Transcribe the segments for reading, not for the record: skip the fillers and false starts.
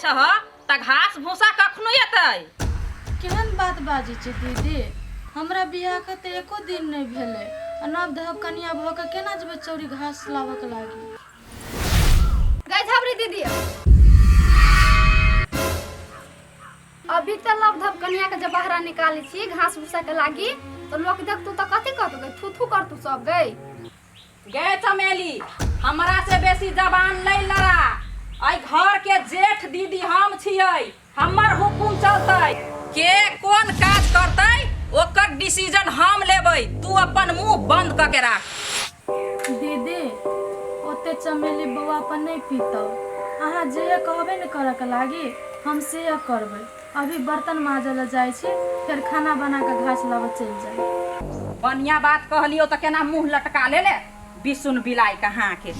छह तऽ घास भूसा कखनो एतै। केहन बात बाजै छी दीदी? हमरा बियाहके तऽ एको दिन नहि भेलै आ नव धव कनिया भऽ कऽ केना जेबै चौरी घास लाबऽके लागी? गई झबरी दीदी, अभी तऽ लव धव कनिया के जब बाहर निकालै छी घास भूसा के लागी तो लोग देखतू तऽ कथी कहतू गई? थू थू करतू सब गई। गे चमेली, हमरा से बेसी जबान नहीं लड़ा। एहि घर के जेठ दीदी हम छियै, हमर हुकुम चलतै। के कोन काज करतै ओकर डिसीजन हम लेबै, तू अपन मुंह बंद क के राख। दीदी, ओते चमेली बौआ पर नहि पीतौ। अहाँ जे कहबै ने करऽके लागी, हम से करबै। अभी बर्तन माजऽ लए जाइ छी, फेर खाना बना कऽ घास लाबऽ चलि जायब। बढ़िया बात कहलियौ तऽ केना मुंह लटका लेले बिसुन बिलाइ कहाँ के।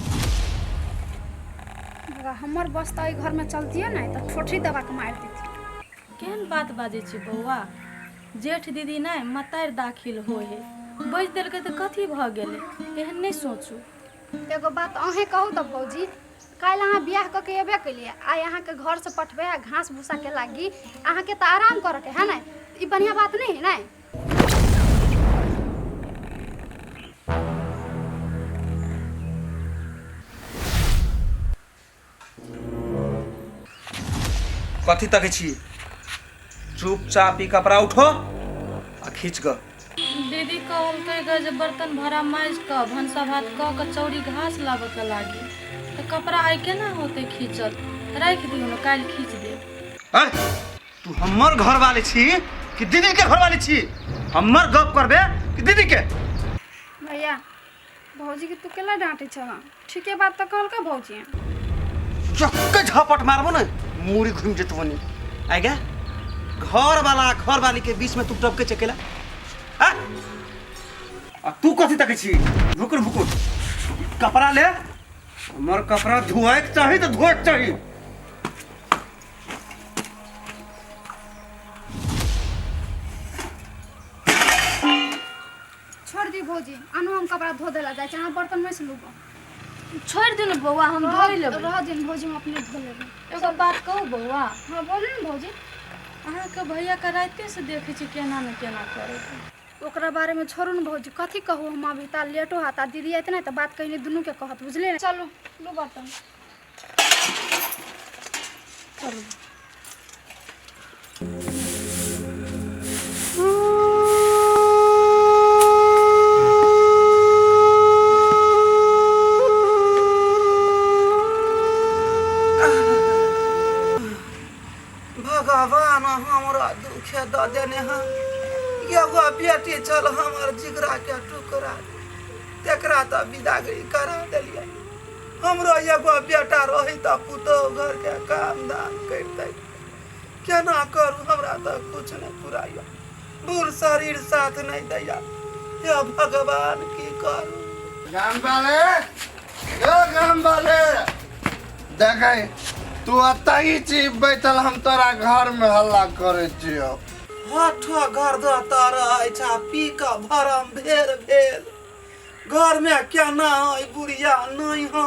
अगर हमर बस तऽ एहि घरमे चलतियै ने तऽ ठोठी दबा के मारि देतियै। केहन बात बाजै छी बौआ? जेठ दीदी नहि मतारि दाखिल होइ है। बाजि देलकै तऽ कथी भऽ गेलै? एहन नहि सोचू। एगो बात अहेँ कहू तऽ भौजी, काल्हि अहाँ बियाह कऽ के एबे केलियै, आइ अहाँके घरसँ पठबै आ घास भूसाके लागी, अहाँके तऽ आराम करऽके है ने? ई बढ़िआँ बात नहि है ने? कथी तकै छी? चुपचाप ई कपड़ा उठो आ खींच कऽ। दीदी कहलकै ग जे बर्तन भाड़ा माजि कऽ भनसा भात कऽ कऽ चौरी घास लाबऽके लागी, तऽ कपड़ा आइ केना होतै खींचल? राखि दियौ ने, काल्हि खींच देब। आँय, तू हमर घरवाली छी कि दीदी के घरवाली छी? हमर गप करबे कि दीदी के? भैया, भौजी के तू केला डांटे छह? ठीके बात तऽ कहलका भौजी। जक्के झपट मारबो ने मूड़ी घूम जेतबो नी। आइ गे, घर वाला घर वाली के बीच में तू टपके चकेला आ? आ तू कथी तकै छी? भुकुर भुकुर कपड़ा ले, हमर कपड़ा धोएके चाही तऽ धोएके चाही। छोड़ दी भौजी, आनू हम कपड़ा धो देला जाइ छी, अहाँ बर्तन मसि लू। छोड़ि दियौ ने बौआ, हम धोइ लेबै। रह दियौ भौजी, हम अपने धो लेबै। एगो बात कहू बौआ? हाँ बोलू ने भौजी। अहाँके भैयाके रातिसँ देखै छी केना ने केना करैत। ओकरा बारेमे छोड़ू ने भौजी, कथी कहू हम अभी ता लेटो हाथ आ दीदी आयत ने तऽ बात कहिने दुनूके कहत, बुझलियै ने? चलू लू बर्तन। चलू। भगवान हमरा दुखे दऽ देने हँ। एगो बेटी छल हमर जिगरा के टुकड़ा, तेकरा तऽ विदागरी करा देलियै। हमरो एगो बेटा रही तऽ पुतोहु घरके काम धाम करितै। केना करू, हमरा तऽ कुछ नहि पुराइया, बूढ़ शरीर साथ नहि दैया। हे भगवान, की करू? गाम वाले, यो गाम वाले, देखे तू अतही छी बैठल, हम तोरा घर में हल्ला करे छियो। हठ घर दऽ तर अछि पी कऽ भरम भेल भेल घर में केना है बुढ़िया नहीं है,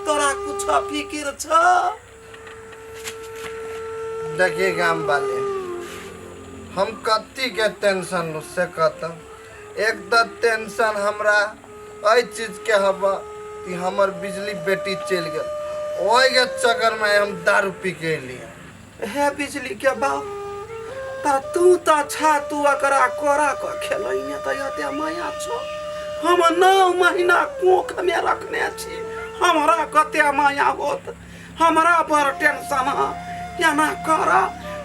तोरा कुछ फिकिर छ? देखिए गाम वाले, हम कत्ती के टेंशन लू से कहता। एक तऽ टेंशन हमरा एहि चीज के हवा कि हमर बिजली बेटी चलि गेल, ओहि के चक्कर में हम दारू पी के एलियै। हे बिजली के बाप, ता तू त छा, तू एकरा कोरा क खेलैने त एते माया छौ। हम 9 महीना कोख में रखने छी, हमरा कते माया होत? हमरा बड़ टेंशन है। एना कर,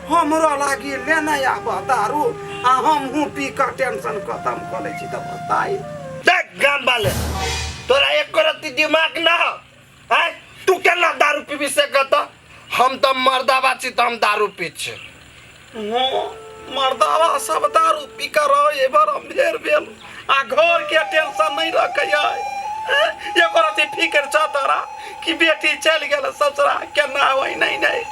हमरो लागी लेने आब दारू आ हमहूँ पी कऽ टेंशन खत्म कऽ लै छी तऽ बताई। देख गाम वाले, तोरा एक रत्ती दिमाग ना हो? आय तू केना दारू पीबी से कहता? हम तऽ मर्दाबा छी तऽ हम दारू पी छी। हाँ, मर्दावा सब दारू पी कऽ रहे बरम भेर भेल आ घर के टेंशन नहीं रखैया। एको रत्ती फिक्र छ तोरा कि बेटी चलि गेल ससुरा, केना होई नहीं नहीं,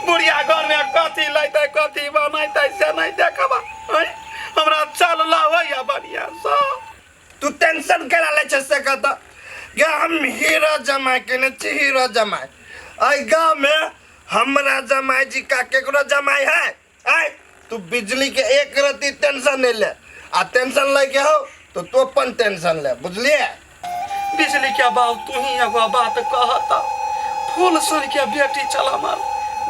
बुढ़िया घर में कथी लैतै कथी बनैतै से नहीं देखबा? आँय, हमरा चल होइया बढ़िया सँ। तू टेंशन केना लै छै से कहता? गे हम हीरो जमाय केने छी, हीरो जमाय। एहि गाँव में हमरा जमाई जी का केकरो जमाई है आय तू बिजली के एक रत्ती टेंशन नहीं ले आ टेंशन ले के हो तो तू अपन टेंशन ले बुझलिए बिजली के बाप तू ही एगो बात कहता फूल सन के बेटी चल हमर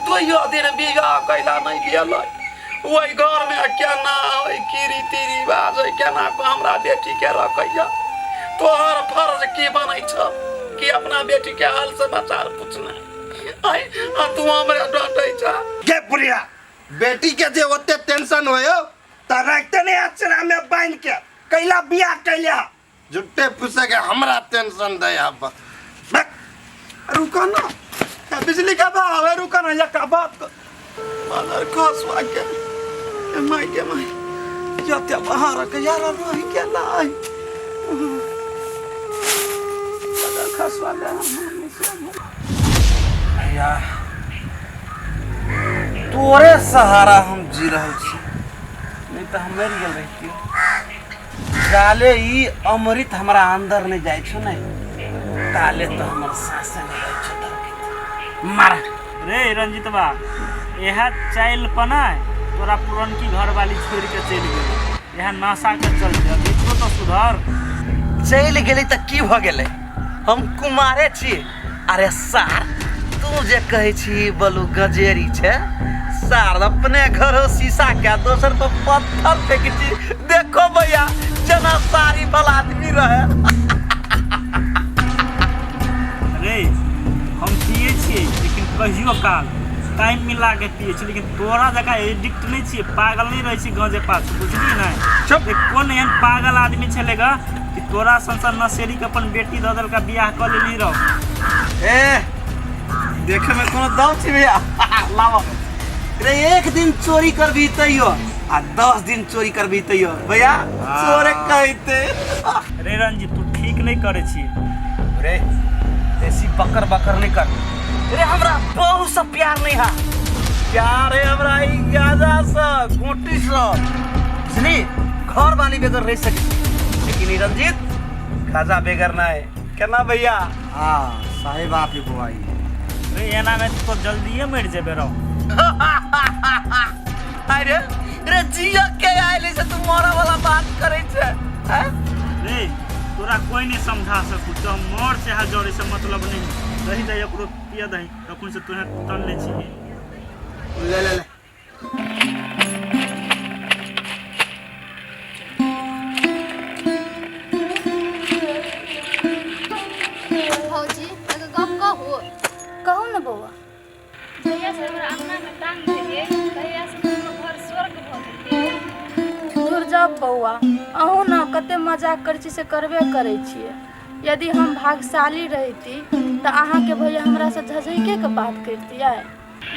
दुइयो दिन बियाह कैला नहीं गेल ओहि घर में केना ओहि की रीति रिवाज है केना कऽ हमरा बेटी के रखैया तोहर फर्ज की बनै छ कि अपना बेटी के हाल समाचार पूछना आइ आ तू हमरा डांटै छ गे बुढ़िया बेटी के जे ओते टेंशन होयो त रखते नहीं अचरा में बांध के कैला बियाह कैला झूठे फूसे के हमरा टेंशन दे अब बक। रुको ना ए, बिजली का भाव है रुको ना या का बात कर मदर खसवा के ए माई के माई जते बाहर के यार रही के लाई मदर खसवा के भैया तोरे सहारा हम जी रहल छी नहीं तऽ हम मरि गेल रहितियो जाले ई अमृत हमरा अंदर नहीं जाइ छौ ने ताले तो हमर साँसे नहीं जाइ छौ धड़कैत। मार रे रंजितबा इएह चालि पना तोरा पुरनकी घरवाली छोड़ि के चलि गेलै इएह नशाके चलते अभी तो तो सुधर चलि गेलै तऽ की भऽ गेलै हम कुमारे छी अरे सार तू जे कहै छी बलू गजेरी छै सार अपने घर हो शीशा के दोसर पर पत्थर फेंक छी देखो भैया जना सारी भला आदमी रहे रे हम पिए छियै लेकिन कहियो काल टाइम मिला के पिए छियै लेकिन तोरा जकाँ एडिक्ट नहि छियै पागल नहि रहै छी गाँजे पाछू बुझली ने चुप। एक कोन एहन पागल आदमी छलै ग कि तोरा सन सन नशेड़ी के अपन बेटी दऽ देलका बियाह कऽ लेली रहो ए देखे में कोनो दम छी भैया लावा रे एक दिन चोरी करबी तैयो आ 10 दिन चोरी करबी तैयो भैया चोरे कहते रे रंजीत तू ठीक नहीं करे छी रे बेसी बकर बकर नहीं कर रे हमरा बहुत से प्यार नहीं है प्यार है हमरा ई गाजा से गोटी से बुझली घर वाली बगैर रह सके लेकिन ई रंजीत गाजा बगैर ना है केना भैया हाँ सही बात है बुआई रे एना में तो जल्दिए मर जेबे रहो अरे रे जिया के आइले से तू मरे वाला बात करे छे हैं? रे तोरा कोई नहीं समझा सकू तो हम मर से हाथ जोड़े से मतलब नहीं दही दही ओकरो पिया दही तखन से तोहे तन ले छी ले ले ले भौजी एगो गप कहू कहू ने बौआ जहिया से हमरा अंगना में टांग देलियै तहिया से हमर घर स्वर्ग भऽ गेलै दूर जाउ बौआ अहूँ ने कते मजाक करै छी से करबे करै छियै यदि हम भाग्यशाली रहिती तऽ अहाँके भैया हमरासँ झझकिके के बात करितियै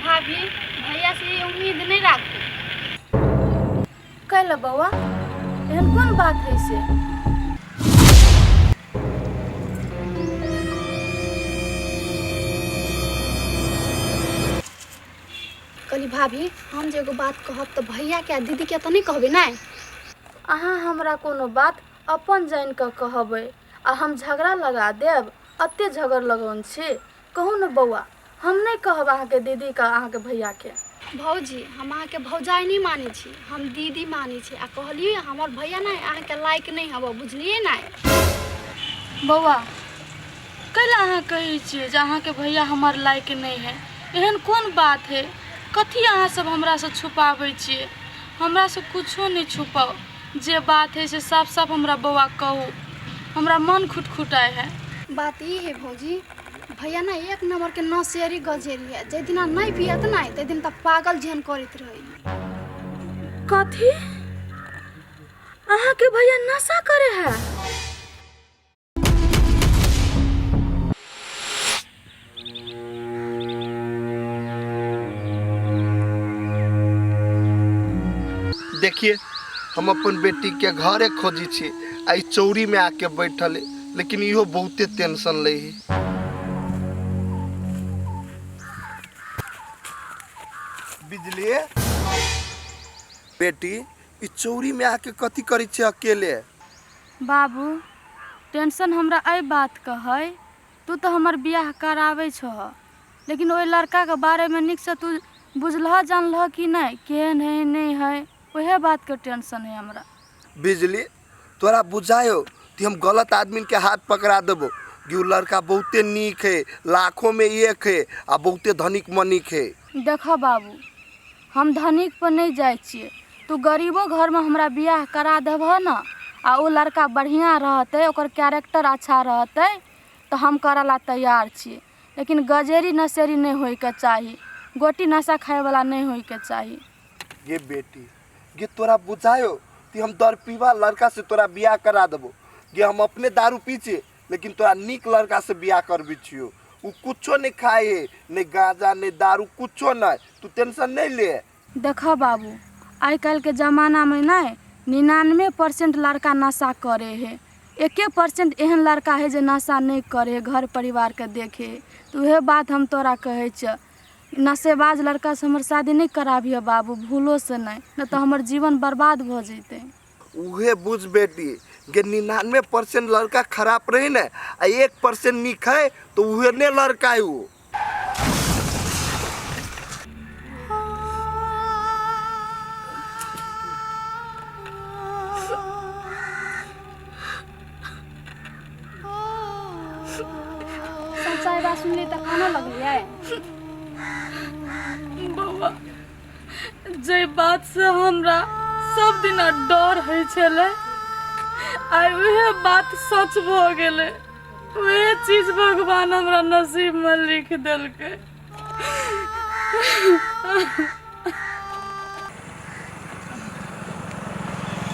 भाभी भैया से ई उम्मीद नहीं राखू कैला बौआ एहन कोन बात है से कहली भाभी हम जे एगो बात कहब तऽ भैया के आ दीदी के तऽ नहीं कहबै ने अहाँ हमरा कोनो बात अपन जानि कऽ कहबै आ हम झगड़ा लगा देब एते झगड़ लगौन छी कहू ने बौआ हम नहि कहब अहाँके दीदीके अहाँके भैयाके भौजी हम अहाँके भौजाइ नहीं मानै छी हम दीदी मानै छी आ कहलियै हमर भैया नहि अहाँके लायक नहीं हब बुझलियै ने बौआ कैला अहाँ कहै छियै जे अहाँके भैया हमर लायक नहि है एहन कोन बात है कथी अहाँ सब हमरासँ छुपाबै छियै हमरासँ कुछो नहि छुपाउ जे बात है से साफ साफ हमरा बौआ कहू हमरा मन खुटखुटाइ है बात ई है भौजी भैया ना एक नंबर के नशेरी गजेरी है जाहि दिना नहीं पियत ना ताहि दिन तऽ पागल जेहन करैत रही कथी अहाँके भैया नशा करे है देखिए हम अपन बेटी के घरे खोजी छी आ ई चौरी में आके बैठल है लेकिन इहो बहुते टेंशन ले है बिजली बेटी ई चौरी में आके कथी करै छै अकेले बाबू टेंशन हमरा एहि बातके है तू तऽ हमर बियाह कराबै छह लेकिन ओहि लड़काके बारेमे नीकसँ तू बुझलह जानलह कि नहि, केहन है नहि है, उएह बातके टेंशन है हमरा। बिजली तोरा बुझायो कि हम गलत आदमी के हाथ पकड़ा देबो कि उ लड़का बहुते नीक है, लाखों में एक है आ बहुते धनिक मनिक है। देखऽ बाबू, हम धनिक पर नहि जाइ छियै, तू गरीबो घरमे हमरा बियाह करा देबह ने आ ओ लड़का बढ़िआँ रहतै, ओकर कैरेक्टर अच्छा रहतै तऽ हम करऽ ला तैयार छियै, लेकिन गजेरी नशेरी नहि होइके चाही, गोटी नशा खाइवला नहि होइके चाही। गे बेटी गे, तोरा बुझायो कि हम दरपीवा लड़का से तोरा बियाह करा देबो? गे हम अपने दारू पी छियै, लेकिन तोरा नीक लड़का से बियाह करबी छियो। उ कुछो नहीं खाए है, नहीं गांजा नहीं दारू कुछो नहीं, तू टेंशन नहीं ले। देखऽ बाबू, आइ काल्हिके जमानामे नहि 99% लड़का नशा करै है, 1% एहन लड़का है जे नशा नहि करै है, घर परिवारके देखै है। तऽ उएह बात हम तोरा कहै छियऽ, नशेबाज लड़कासँ हमर शादी नहि कराबिहऽ बाबू, भूलोसँ नहि, नहि तऽ हमर जीवन बर्बाद भऽ जेतै। उहे बुझ बेटी गे, 99% लड़का खराब रही ने आ 1% नीक है तो उहे ने लड़का है वो। सच्चाई बात सुनली तऽ कानऽ लगलियै। बौआ, जे बातसँ हमरा सब दिना डर होइ छलै, आइ उएह बात सच भऽ गेलै। उएह चीज भगवान हमरा नसीबमे लिख देलकै।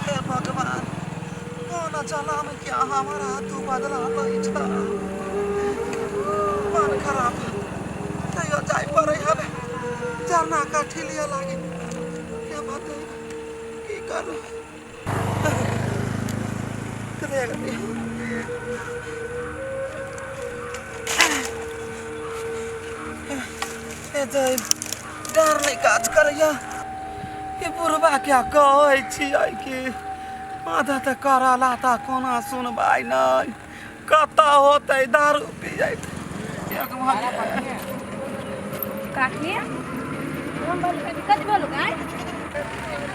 हे भगवान, कोन जनम के हमरा तू बदला लै छ? मन खराब, तैयो जाय पड़ै हवे जरना काठी लिअ लागे। के भते की करू? कते गेलियै? हे जय, डर नहि काज करैया। ई बुढ़बा क्या कहै छियै कि मदद करला तऽ कोना सुनबाइ नहि, कतऽ होतै दारू पियैत एक भऽ गेल। काकी, हम बोल कथी बोलू गाय?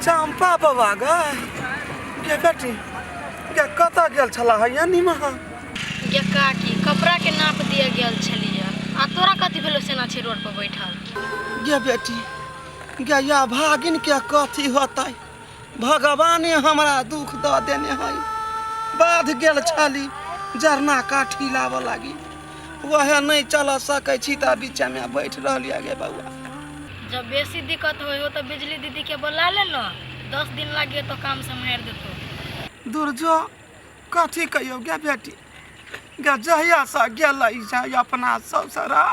चम्पा बाबा गै, गे बेटी गे, कतऽ गेल छला है निमा? गे काकी, कपड़ा के नाप दिया गेल छलियै। आ तोरा कथी भेलो सेना छै रोड पर बैठल? गे बेटी गे, या भागिन के कथी होतै, भगवाने हमरा दुख दऽ देने है। बाध गेल छली जरना काठी लाबऽ लागी, वएह नहि चलऽ सकै छी तऽ बीचमे बैठ रहलियै गे बौआ। जब बेसी दिक्कत होइ हो तऽ बिजली दीदी के बोला ले न, 10 दिन लागे तो काम सम्हारि देतो। दूर जो, कथी कहियौ गे बेटी गे, जहियासँ गेलै छै अपना ससुरा,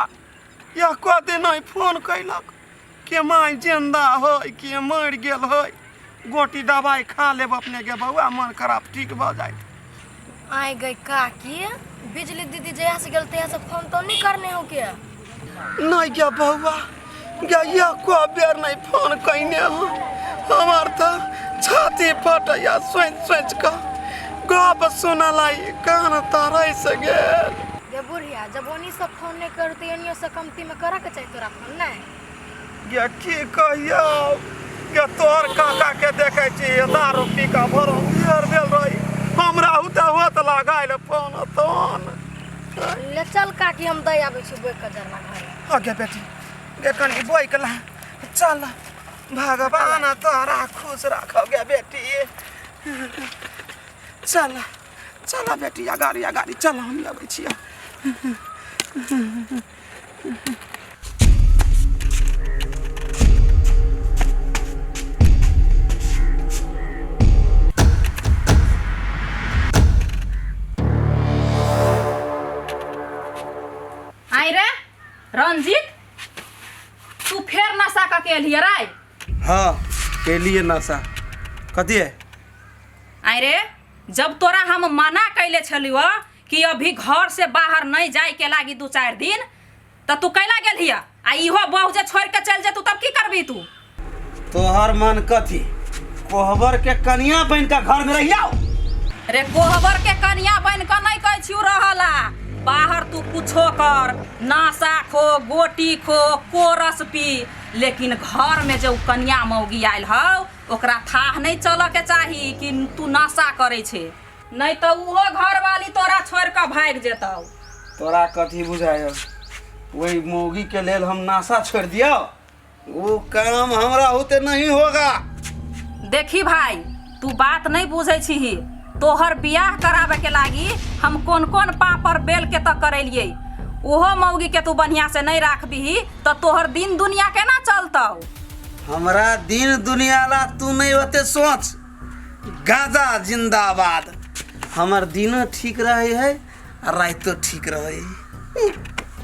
एको दिन नहि फोन कयलक के माय जिंदा होय के मरि गेल होय। गोटी दवाइ खा लेब अपने गे बौआ, मन खराब ठीक भऽ जायत। आइ गई काकी, बिजली दीदी जहिया से गेल तहिया से फोन तो नहीं करने हो के? नहि गे बौआ गे, एको बेर नहि फोन कयने हो। हमर तऽ छाती फटैया सोचि सोचि कऽ, गप सुनला कान तरसि गेल। गे बुढ़िया, जब ओनी से फोन नहीं करू तो एनियो से कमती में करऽ के चाही तोरा फोन नहीं? गे की कहियौ गे, तोहर काका के देखै छी दारू पी कऽ भरो बियर भेल रही, हमरा हुते होत लगायल फोन तोन। ले चल काकी, हम दै आबै छी बोइ के जरना घर। आगे बेटी गे, कनि बोइक ला चल। भगवान तोरा खुश राखौ गे बेटी। चल चल बेटी, अगाड़ी अगाड़ी चल, हम अबै छियै। आइ रे रंजीत, तू फेर नशा कऽ के एलियै रे? हाँ, केलिए नशा। कथी है? आइ रे, जब तोरा हम मना कैले छलियो कि अभी घर से बाहर नहीं जाए के लागी 2-4 दिन, तऽ तू कैला गेलहिय? आ इहो बहु जे छोड़ के चल जेतू तब की करबी तू? तोहर मन कथी, कोहबर के कनिया बन के घर में रहियाओ? रे कोहबर के कनिया बन के नहीं कहै छियौ रहला, बाहर तू कुछो कर, नाशा खो, गोटी खो, कोरस पी, लेकिन घर में जे उ कनिया मौगी आयल हौ ओकरा थाह नहीं चलऽ के चाही कि तू नशा करै छे, नहीं तऽ उहो घरवाली तोरा छोड़ कऽ भागि जेतौ। तोरा कथी बुझाय, वही मौगी के लेल हम नाशा छोड़ दियो? वो काम हमरा होते नहीं होगा। देखी भाई, तू बात नहीं बुझै छीही। तोहर बियाह करावे के लागी हम कोन कोन पापड़ बेल के तक करेलिए, ओहो मौगी के तू बढ़िया से नहीं राखबीही तो तोहर दिन दुनिया केना चलतौ? हमरा दिन दुनिया ला तू नहीं होते सोच। गाजा जिंदाबाद। हमर दिनो ठीक रहे है आ रातो ठीक रहे है।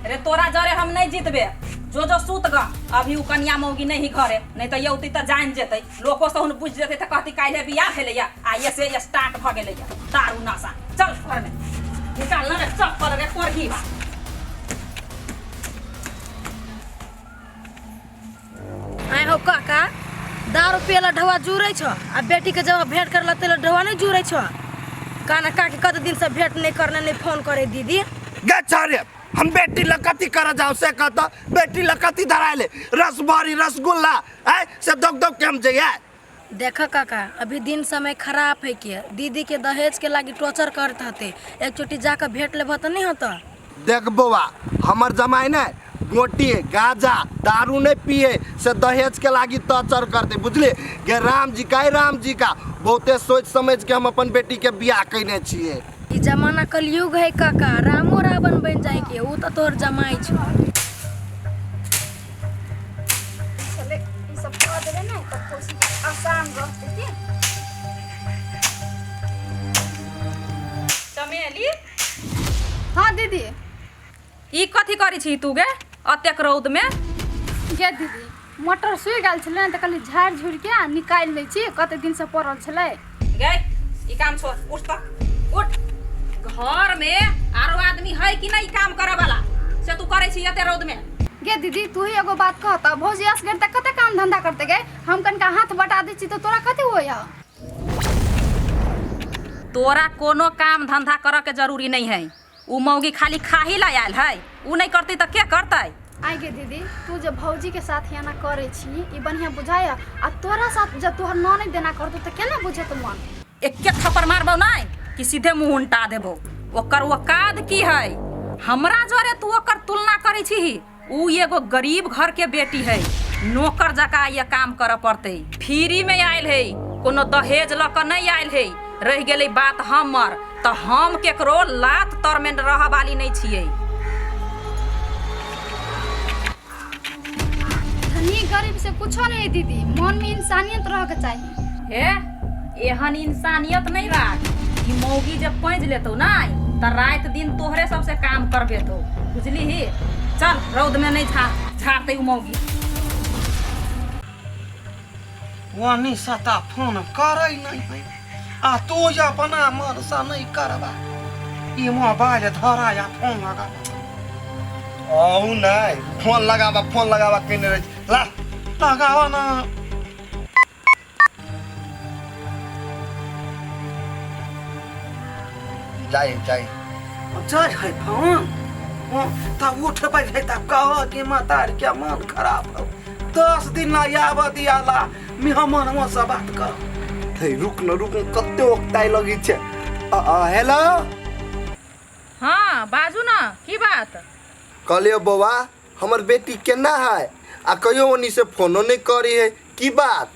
अरे तोरा जरे हम नहीं जीतबे, जो जो सूत ग। अभी उ कनिया मौगी नहीं घरे, नहीं तो यौती त जान जेतै, लोको से हुन बुझ जेतै त कहती काल्हे बियाह भेलैया आ ये से स्टार्ट भ गेलैया दारू नशा। चल घर में निकाल न रे चप्पल रे कोरही बा। आइ हो काका, दारू पियला ढवा जुड़ै छ आ बेटी के जब भेंट करला तेला ढवा नहीं जुड़ै छ। काना काकी कत दिन से भेंट नहीं करने, नहीं फोन करे दीदी। गे हम बेटी ल कथी कर जाओ से कहता, बेटी ल कथी धरायले रसभरी रसगुल्ला ऐ से दौग दौग के हम जइए। देख काका, अभी दिन समय खराब है के दीदी के दहेज के लागी टॉर्चर करत हते, एक चोटी जाकर भेंट लेबह त नहीं होता। देख बौआ, हमर जमाई ने गोटी गाजा दारू नहीं पिए से दहेज के लागी टॉर्चर करते, बुझले गे राम जी का राम जी का बहुते सोच समझ के हम अपन बेटी के बियाह कइने छिए। ई जमाना कलयुग है काका, रामो रावण बन जाए के ऊ त तोहर जमाई छो। छलै ई सब कऽ देबै ने तऽ कोसी आसान रहतै की। चमेली। हाँ दीदी। ई कथी करै छी तू गे अतेक रौद में? गे दीदी, मोटर सुइ गेल छलै ने तऽ कहली झाड़ि झुड़ि के आ निकालि लै छी, कते दिन से पड़ल छलै। गे ई काम छोड़, उठ त उठ। घर में आरो आदमी है कि नहीं काम करे वाला से तू करै छी एते रौद में? गे दीदी, तू ही एगो बात कह त भौजी असगर त कते काम धंधा करते गे, हम कनिका हाथ बटा दै छी तऽ तोरा कथी होइया? तोरा कोनो काम धंधा करऽ के जरूरी नहीं है। उ मौगी खाली खाही ला आयल है, उ नहीं करती तऽ के करतै? आइ गे दीदी, तू जे भौजी के साथ एना करै छी ई बढ़िया बुझाया, आ तोरा साथ जब तोहर ननैद देना करतौ तऽ केना बुझत मन? एके थप्पड़ मारबौ नहीं कि सीधे मुंह उल्टा देबौ। ओकर औकात की है? हमरा जोरे तू ओकर तुलना करै छीही? उ एगो गरीब घर के बेटी है, नौकर जकाँ ये काम करऽ पड़तै। फ्री में आयल है, कोनो दहेज लऽ कऽ नहीं आयल है। रहि गेलै बात हमर, तऽ हम केकरो लात तर में रहऽ वाली नहीं छियै। धनी गरीब से कुछो नहीं दीदी, मन में इंसानियत रह के चाहिए। हे एहन इंसानियत नहीं राख, ई मौगी जब पैंज लेतौ नहीं तऽ राति दिन तोहरे सबसे काम करबेतौ, बुझली ही? चल रौद में नहीं झाड़तै उ मौगी। वानी सता फोन करै नहीं है आ तू अपना मन से नहीं करबा, ई मोबाइल धरा या फोन लगा। अहू नहीं फोन लगावा, फोन लगावा केने रहे ला लगावा ना। जाए जाए जाए है फोन तब उठ पे है तब कहो कि मातार के मन खराब हो, 10 दिन ना आब दियाला मेहमान से बात कर। हे रुक न रुक न, कते ओकताइ लगी छे। हेलो। हाँ बाजू ना, की बात? कहलियो बौआ हमर बेटी केना है आ कहियो ओनी से फोनो नहीं करी है, की बात?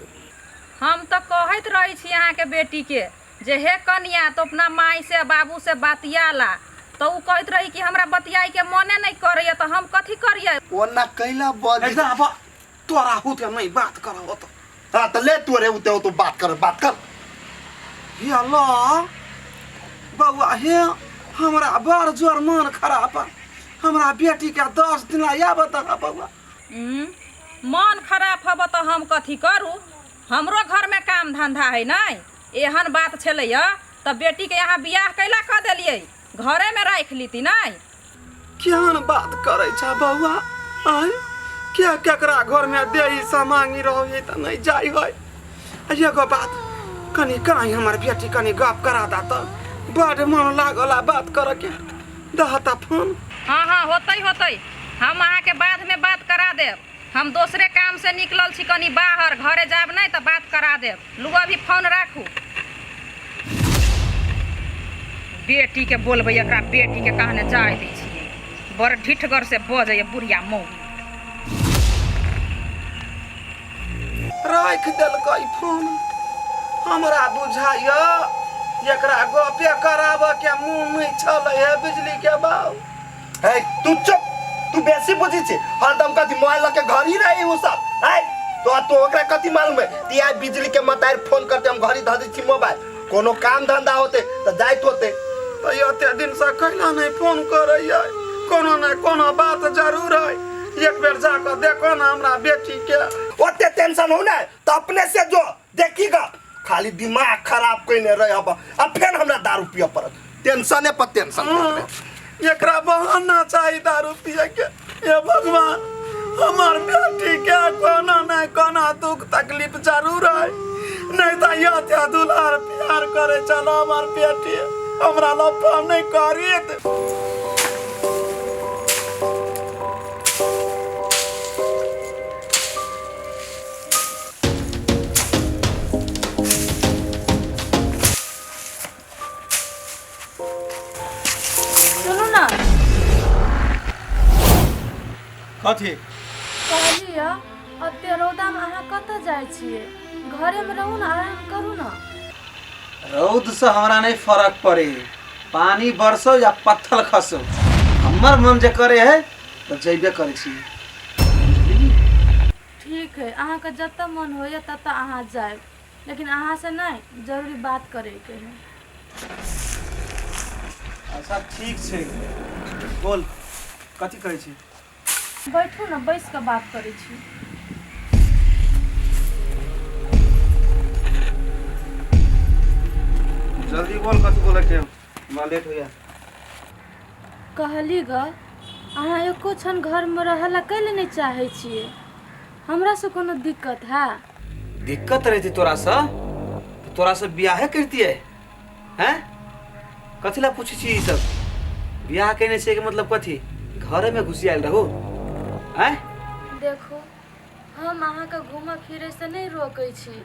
हम तऽ कहैत रहै छी अहाँके बेटी के जे हे कनिया तो अपना माई से बाबू से बतियाला, तऽ उ कहैत रही कि हमरा बतियाई के मने नहीं करैया, तऽ हम कथी करियै? ओना कैला बज ऐसा अब तोरा होते नहीं बात करब तो। हाँ तो ले तोरे उते तो बात कर, बात कर। हे अल्लाह बौआ, हे हमरा बड़ जोर मन खराब, हमरा बेटी के 10 दिन आबत बौआ। मन खराब हब तऽ हम कथी करू? हमरो घर में काम धंधा है नहीं। एहन बात छलैया तऽ बेटी के यहाँ बियाह कैला कऽ देलियै, घरे में राखि लीती नहीं। केहन बात करै छ बौआ? आय के केकरा घर में देही से मांगी रहो है तऽ नहीं जाय है। एगो बात कनी कहीं हमर बेटी कनी गप करा दा तऽ बड़ मन लागल बात करऽ के। दहता फोन। हाँ हाँ, होतै होतै, हम अहाँके बादमे बात करा देब। हम दोसरे काम से निकलल छी कनी बाहर, घरे जायब नहि तऽ बात करा देब। लू अभी फोन राखू। बेटीके बोलबै, एकरा बेटीके कहने जाय दै छियै, बड़ ढिठगर से बजैए बुढ़िया मौगी। राखि देलकै फोन। हमरा बुझाइया एकरा गपे कराबऽ के मुँह नहि छलै हे बिजली के बाबू। हे तू चुप, तू बेसी बुझी छी, हरदम कथी मोबाइल लऽ के घर ही रही उ सब। है तो तो ओकरा कथी मालूम है ती आइ बिजली के मतार फोन करते हम घड़ी धऽ दै छी मोबाइल, कोनो काम धंधा होते तऽ जाइत होते। तऽ एते दिनसँ कैला नहि फोन करैया? कोनो ने कोनो बात जरूर है, एक बेर जाकऽ देखो ने हमरा बेटी के। ओते टेंशन हो ने तऽ अपने से जो देखी गा, खाली दिमाग खराब कइने रहे हब आ फेर हमरा दारू पिय पड़त, टेंशने पर टेंशन। एकरा बहाना चाही दारू पिए के। हे भगवान, हमार बेटी के कोनो ने कोनो दुख तकलीफ जरूर है, नहीं तो यह दुलार प्यार करे चलो हमार बेटी हमरा ला फोन नहीं करीत। सुनू ना। कथी कहलियै एते रौदामे अहाँ कतऽ जाइ छियै? घरेमे रहू ने, आराम करू ने। रौद से हमरा नहीं फर्क पड़े, पानी बरसो या पत्थर खसो, हमर मन जे करे है तो जैबे करे छी। ठीक है, अहाँके जतऽ मन होइए ततऽ अहाँ जायब, लेकिन अहाँ से नहीं जरूरी बात करैके है। अच्छा ठीक छै, बोल कथी कहै छी? बैठू ने, बैस कऽ बात करै छी। जल्दी बोल कथी बोले के, हमरा लेट होइया। कहली ग, अहाँ एको क्षण घरमे रहऽ ला कैले नहि चाहै छियै? हमरा से कोनो दिक्कत है? दिक्कत रहती तोरा से तो तोरा से बियाहे करतियै हैं? कथी ला पूछै छी ई सब? बियाह केने छै के मतलब कथी, घरे में घुसी आयल रहू हैं? देखू, हम अहाँके घूमऽ फिरै से नहि रोकै छी,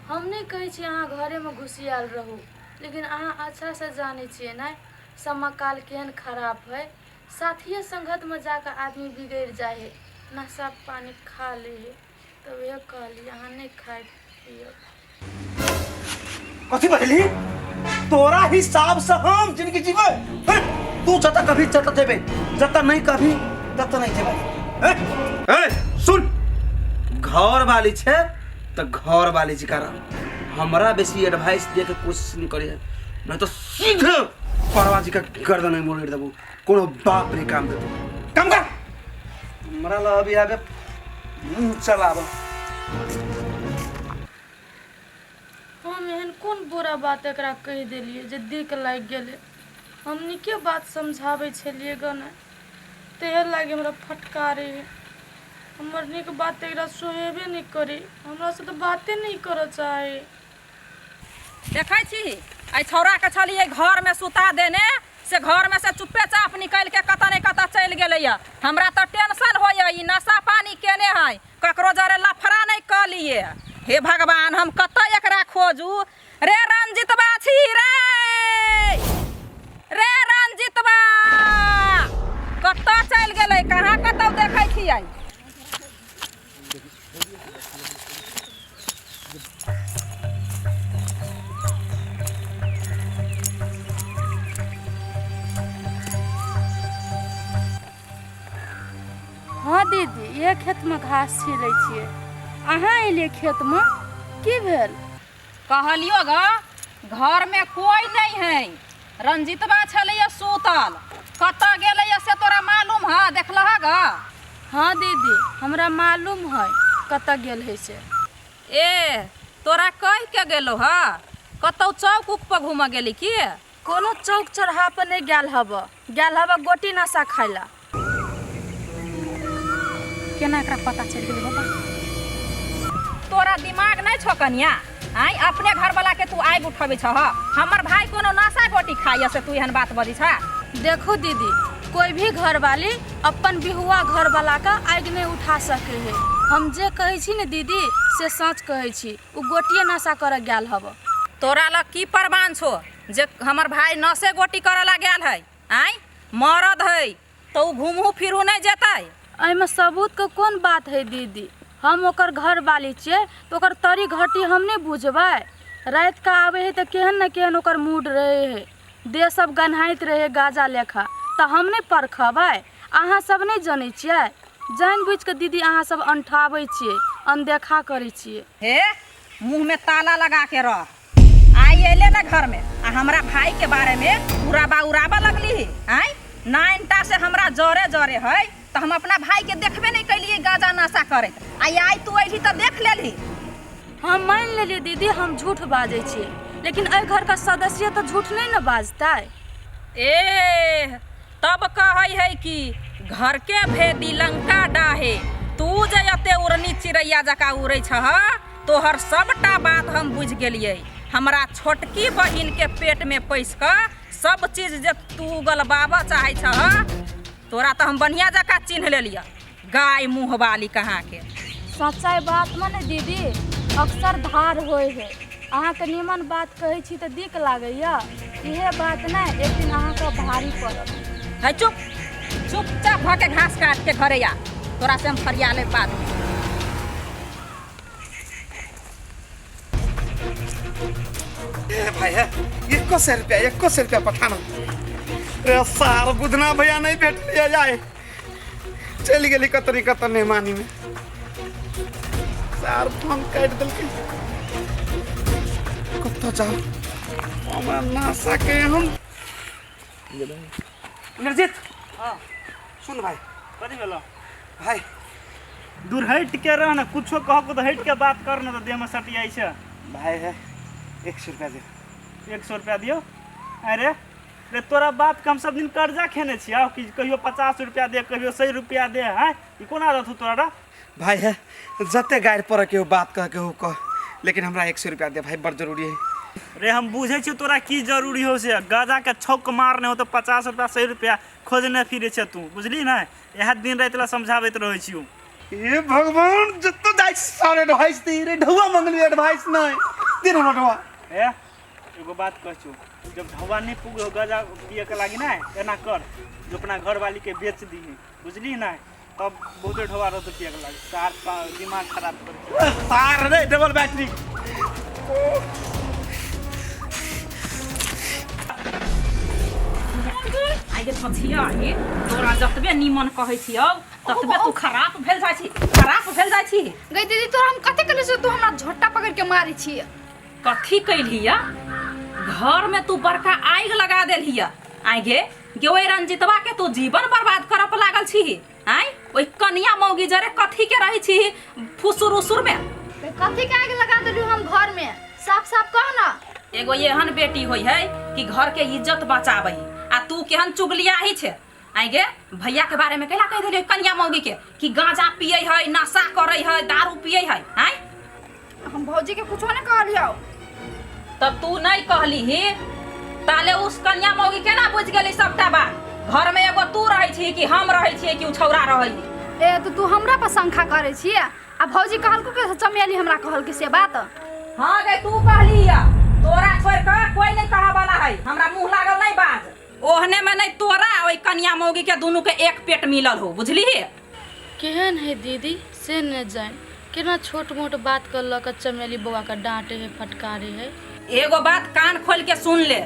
हम नहि कहै छी अहाँ घरेमे घुसियाल रहू, लेकिन अहाँ अच्छासँ जानै छियै ने समय काल केहन खराब है, साथिये संगतमे जाकऽ आदमी बिगड़ि जाइ है, नशा पानी खा लै है, तऽ उएह कहली अहाँ नहि खाइ पियब। कथी बजली? तोरा हिसाब से हम जिंदगी जीबै? तू जतऽ कभी जतऽ जेबै, जतऽ नहीं कभी ततऽ नहीं जेबै। ए सुन, घर वाली छै तऽ घर वाली जी कारण हमरा बेसी एडवाइस दे के कोशिश नहीं करिहे, नहीं तो सीधे परवा जी का गर्दन में मोड़ देबो, कोनो बाप रे काम देबो। काम कर, हमरा ला अभी आबे मुंह चलाब। हम एहन कोन बुरा बात एकरा कहि देलियै जे दिक लागि गेलै? हम नीके बात समझाबै छलियै ग ने, तेहे लागि हमरा फटकारे है। हमर नीक बात एकरा सोहेबे नहि करै, हमरासँ तऽ बाते नहि करऽ चाहे। देखै छी एहि छौड़ाके छलियै घरमे सुता देने, से घरमे से चुप्पे चाप निकलि के कतऽ नहि कतऽ चलि गेलैया। हमरा तऽ टेंशन होइया, ई नशा पानी केने है, ककरो जरे लफड़ा नहि कऽ लिए। हे भगवान, हम कतऽ एकरा खोजू? रे रंजितबा छी रे, रे रंजितबा कतऽ चलि गेलै? कहाँ कतऽ देखै छियै? हाँ दीदी, इहे खेतमे घास छिलै छियै। अहाँ एलियै खेतमे, की भेल? कहलियो ग, घरमे कोई नहीं है, रंजितबा छलैया सुतल, कतऽ गेलैया से तोरा मालूम है? देखलह ग? हाँ दीदी, हमरा मालूम है कतऽ गेल है से। ए तोरा कहि के गेलो ह कतौ चौक उक पर घूमऽ गेली की? कोनो चौक चौराहा पर नहि गेल हब, गेल हब गोटी नशा खाय ला। केना एकरा पता चलि गेलै बाबा? तोरा दिमाग नहि छौ कनिया? आँय, अपने घरवाला के तू आगि उठबै छह? हमर भाई कोनो नशा गोटी खाइया से तू एहन बात बजै छह? देखू दीदी, कोई भी घरवाली अपन बिहुआ घरवाला का आगि नहीं उठा सके है। हम जे कहै छी ने दीदी से सच कहै छी, ओ गोटिए नशा करऽ गेल हब। तोरा लग की प्रमाण छो जे हमर भाई नशे गोटी करऽ ला गेल है? आँय, मरद है तऽ ओ घुमहू फिरू नहि जेतै? एहिमे सबूतके कोन बात है दीदी? हम ओकर घरवाली छियै तऽ ओकर तरी घटी हम नहि बुझबै? रातिके आबै है तऽ केहन ने केहन ओकर मूड रहै है, देह सब गन्हाइत रहै गाजा लेखा, तऽ हम नहि परखबै? अहाँ सब नहि जनै छियै? जानि बुझिकऽ दीदी अहाँ सब अनठाबै छियै, अनदेखा करै छियै। हे, मुँहमे ताला लगा के रह। आइ अयले ना घरमे आ हमरा भाई के बारे में उड़ाबा उड़ाबा लगली ही। आँय, नाइनटा से हमरा जरे जरे है तऽ हम अपना भाई के देखबे नहीं कैलियै गाजा नशा करैत। आइ आइ तू अयली तऽ देख लेलही। हम मानि लेलियै दीदी हम झूठ बाजै छियै, लेकिन एहि घरके सदस्य तऽ झूठ नहि ने बाजतै। ए, तब कहै है कि घर के भेदी लंका डाहे। तू जे एते उड़नी चिड़ैया जकाँ उड़ै छह, तोहर सबटा बात हम बुझि गेलियै। हमरा छोटकी बहिन के पेट में पैस कऽ सब चीज जे तू गलबाबऽ चाहै छह, तोरा तऽ हम बढ़िया जकाँ चिन्ह लेलियै, गाय मुँह वाली कहाँ के। सच्चाइ बातमे ने दीदी अक्सर धार होइ है। अहाँके नीमन बात कहै छी तऽ दिक लागैया, इहे बात नहि एक दिन अहाँके भारी पड़त। है चुप, चुपचाप भऽ के घास काट के घरे आ, तोरा से हम फरिया लेब बाद में। ए भाई है, 100 रुपया, 100 रुपया पठाना रे सार। बुधना भैया नहीं भेटलिए, जाए चलि गेली कतरी कत मेहमानी में। सार फोन काटि देलकै। कतऽ जाउ हमरा नासा के हम? इंद्रजीत, सुन भाई। कथी भेलो? भाई। दूर हटि के रह ने, कुछो कहको तऽ हटि के बात कर ने, तऽ देहमे सटियाइ छै। भाई है, 100 रुपया दे। 100 रुपया दियौ? अरे रे, तोरा बापके हम सब दिन कर्जा खेने छियौ कि कहियो 50 रुपया दे, कहियो 100 रुपया दे? हैं, ई कोना रहतौ तोरा रे? भाई है, जते गारि पड़े के हो, बात कह के हो कह, लेकिन हमरा 100 रुपया दे भाई, बड़ जरूरी है। रे, हम बुझै छियौ तोरा की जरूरी हो से। गाजाके छौक मारने हो तऽ 50 रुपया, 100 रुपया खोजने फिरे छै तू, बुझली ने? इएह दिन राति ला समझाबैत रहै छियौ। हे भगवान, जतो जाइ छी सार एडवाइस दे रे। ढौआ मंगली, एडवाइस नहीं दे हमरा ढौआ। ए, एगो बात कहै छियौ, जब ढौआ नहि पुगे हो गाजा पियके लागी ने, एना कर जो अपना घरवाली के बेच दीही, बुझली ने? तब बहुते ढौआ रहतौ पियके लागी। सार दिमाग खराब कर। सार रे, डबल बैटरी। आइ गे पछिया, हे तोरा जतबे नीमन कहै छियौ ततबे तू खराब भेल जाइ छी, खराब भेल जाइ छी। गई दीदी, तोरा हम कथी कहले से तू हमरा झोटा पकड़ के मारै छी? कथी कैलही? घर में तू बड़का आगि लगा देलही। आइ गे गे, ओहि रंजितवा के तू जीवन बर्बाद करऽ पर लागल छी। आइ ओहि कनिया मौगी जरे कथी के रहै छी फुसुर उसुर में? कथी के आगि लगा देलू हम घर में? साफ साफ कह ना। एगो एहन बेटी होई है कि घर के इज्जत बचाबै, आ तू केहन चुगलियाही छे। आइ गे, भैया के बारे में कैला कहि देलियै कनिया मौगी के कि गांजा पियै है, नशा करै है, दारू पियै है? आइ हम भौजी के कुछो नहीं कहलियौ। तब तू नहीं कहली ही ताले उस कन्या मौगी केना बुझ गेली सबटा बात? घर में एगो तू रहै छी कि हम रहै छियै कि उ छौड़ा रहै? ए, तो तू हमरा पर शंका करै छी आ भौजी कहलको के चमेली हमरा कहलकै से बात? हाँ गे, तू कहली या। तोरा छोड़ के कोई नहीं कहा वाला है। हमरा मुंह लागल नहीं बाज। ओहने में नहीं तोरा ओई कन्या मौगी के दोनों के एक पेट मिलल हो, बुझली? केहन है दीदी से ने जान, केना छोट मोट बात कर लऽ कऽ चमेली बौआ के डांटे है, फटकारे है। एगो बात कान खोल के सुन ले,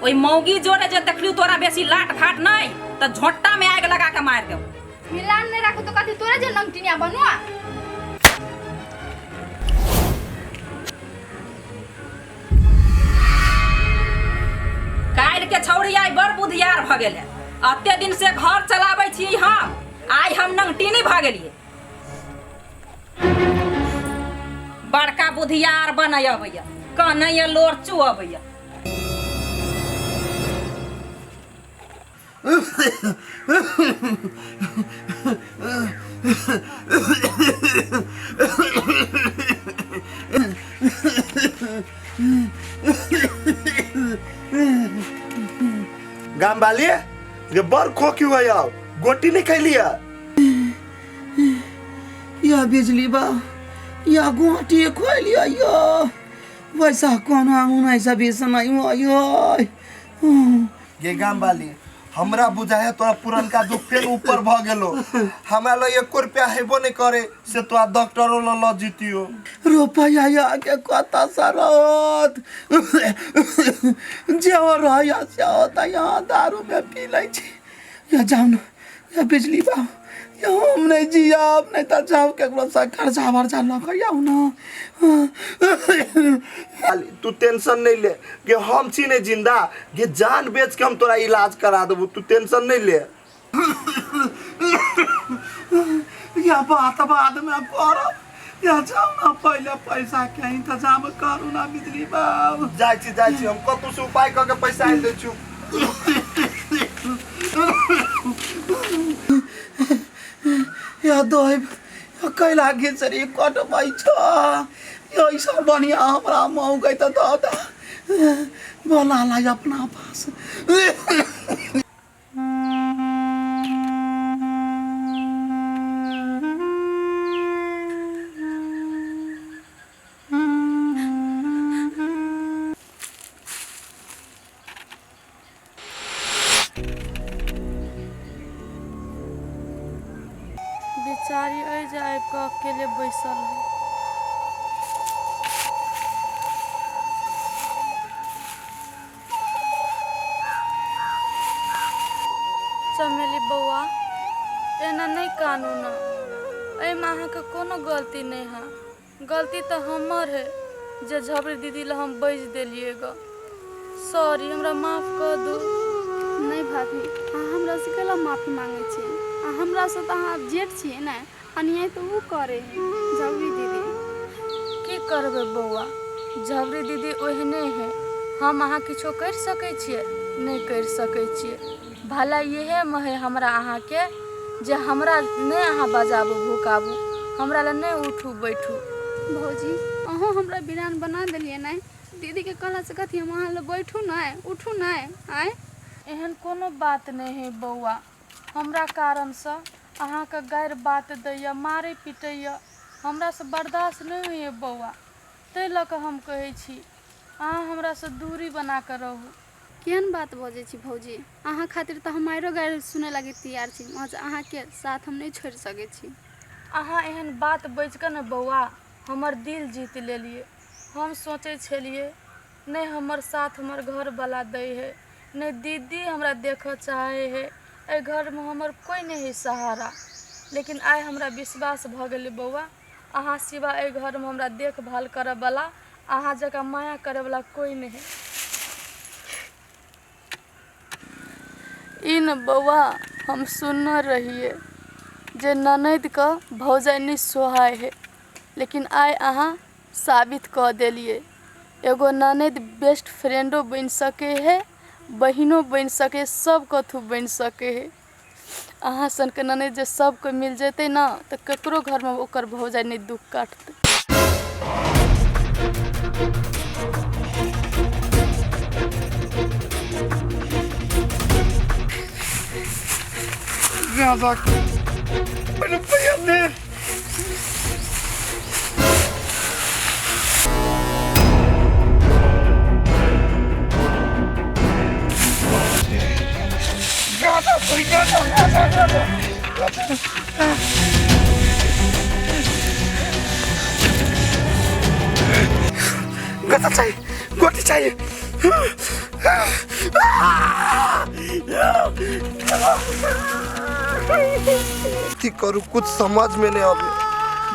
ओई मौगी जोरे जे देखलियौ तोरा बेसी लाट घाट नहीं तऽ झोंटा में आग लगा के मार देब। मिलान नहीं राखू तो कथी तोरे जे नंगटिनिया बनुआ? काल्हि के छौड़ी आइ बड़ बुधियार भऽ गेलै। अते दिन से घर चलाबै छी हम, आइ हम नंगटिनी भऽ गेलियै। बड़का बुधियार बनै अबैया, कनैया लोर चू अबैया। गाम वाली, गे बड़ खोखी हुआ यार गोटी नहीं खैलिया या बिजली बा या गोटी खोलिया यो वैसा कोनो उन्नाइस बीस नहीं हो यो। गे गाम वाली हमरा बुझाए तोरा पुरनका दुख फेर ऊपर भ गेलो। हमरा लग एको रुपया हेबो नहीं करे से तोरा डॉक्टरो ल ल जितियो। रुपया या के कता सरत जे हो रहया से होता यहाँ दारू में पी लै छी। या जाउ न या बिजली बा या हम नहीं जियब नहीं त जाउ केकरो से कर्जा वर्जा लऽ कऽ आउ न। तू टेंशन नहीं ले कि हम छी नहीं जिंदा गे जान बेच के हम तोरा इलाज करा देबू, तू टेंशन नहीं ले। या बात बाद में करब, या जाउ न पहिले पैसा के इंतजाम करू न बिजली बाबू। जाइ छी हम कतौ से उपाय कऽ के पैसा आनि दै छी। या दोहिब या कैला घिचरी कटबै छ या ऐसा बढ़िया हमरा मौगै त दऽ दे बोला लाई अपना पास। बेचारी एहि जे आबि कऽ अकेले बैसल है। चमेली बौआ एना नहि कानू न, एहिमे अहाँके कोनो गलती नहि है। गलती तऽ हमर है जे झबरी दीदी लए हम बाजि देलियै ग। सॉरी, हमरा माफ कऽ दू। नहीं भाभी, अहाँ हमरा से कैला माफी मांगे छियै? आ हमरा से तऽ अहाँ जेठ छियै ने, अन्याय तऽ ओ करे है झबरी दीदी। की करबै बौआ, झबरी दीदी ओहने है। हम अहाँ किछो करि सकै छियै? नहि करि सकै छियै। भला इएहमे है हमरा अहाँके जे हमरा नहि अहाँ बजाबू भुकाबू, हमरा लए नहि उठू बैठू। भौजी अहूँ हमरा बिरान बना देलियै ने। दीदी के कहला से कथी हम अहाँ लए बैठू नहि उठू नहि? आँय एहन कोनो बात नहि है बौआ। हमरा कारणसँ अहाँके गारि बात दैए, मारै पिटैए, हमरासँ बर्दाश्त नहि होइए बौआ। ताहि लऽ कऽ हम कहै छी अहाँ हमरासँ दूरी बना कऽ रहू। केहन बात बजै छी भौजी? अहाँ खातिर तऽ हम मारियो गारि सुनै लागी तैयार छी, मगर अहाँके साथ हम नहि छोड़ि सकै छी। अहाँ एहन बात बाजि कऽ ने बौआ हमर दिल जीत लेलियै। हम सोचै छलियै नहि हमर साथ हमर घरवला दै है, नहि दीदी हमरा देखऽ चाहै है, एहि घरमे हमर कोइ नहि है सहारा। लेकिन आइ हमरा विश्वास भऽ गेलै बौआ, अहाँ सिवा एहि घरमे हमरा देखभाल करऽवला, अहाँ जकाँ माया करऽवला कोइ नहि है। ई ने बौआ हम सुनने रहियै जे ननदिके भौजाइ नहि सोहाइ है, लेकिन आइ अहाँ साबित कऽ देलियै। एगो ननदि बेस्ट फ्रेंडो बनि सकै है, बहिनो बनि सकै है, सब कथू बनि सकै है। अहाँ सनके ननदि जे सबके मिल जेतै ने तऽ ककरो घरमे ओकर भौजाइ नहि दुःख काटतै। रुपया दे। गदा चाहिए, गोटी चाहिए। कथी करू कुछ समझ में नहीं आवे।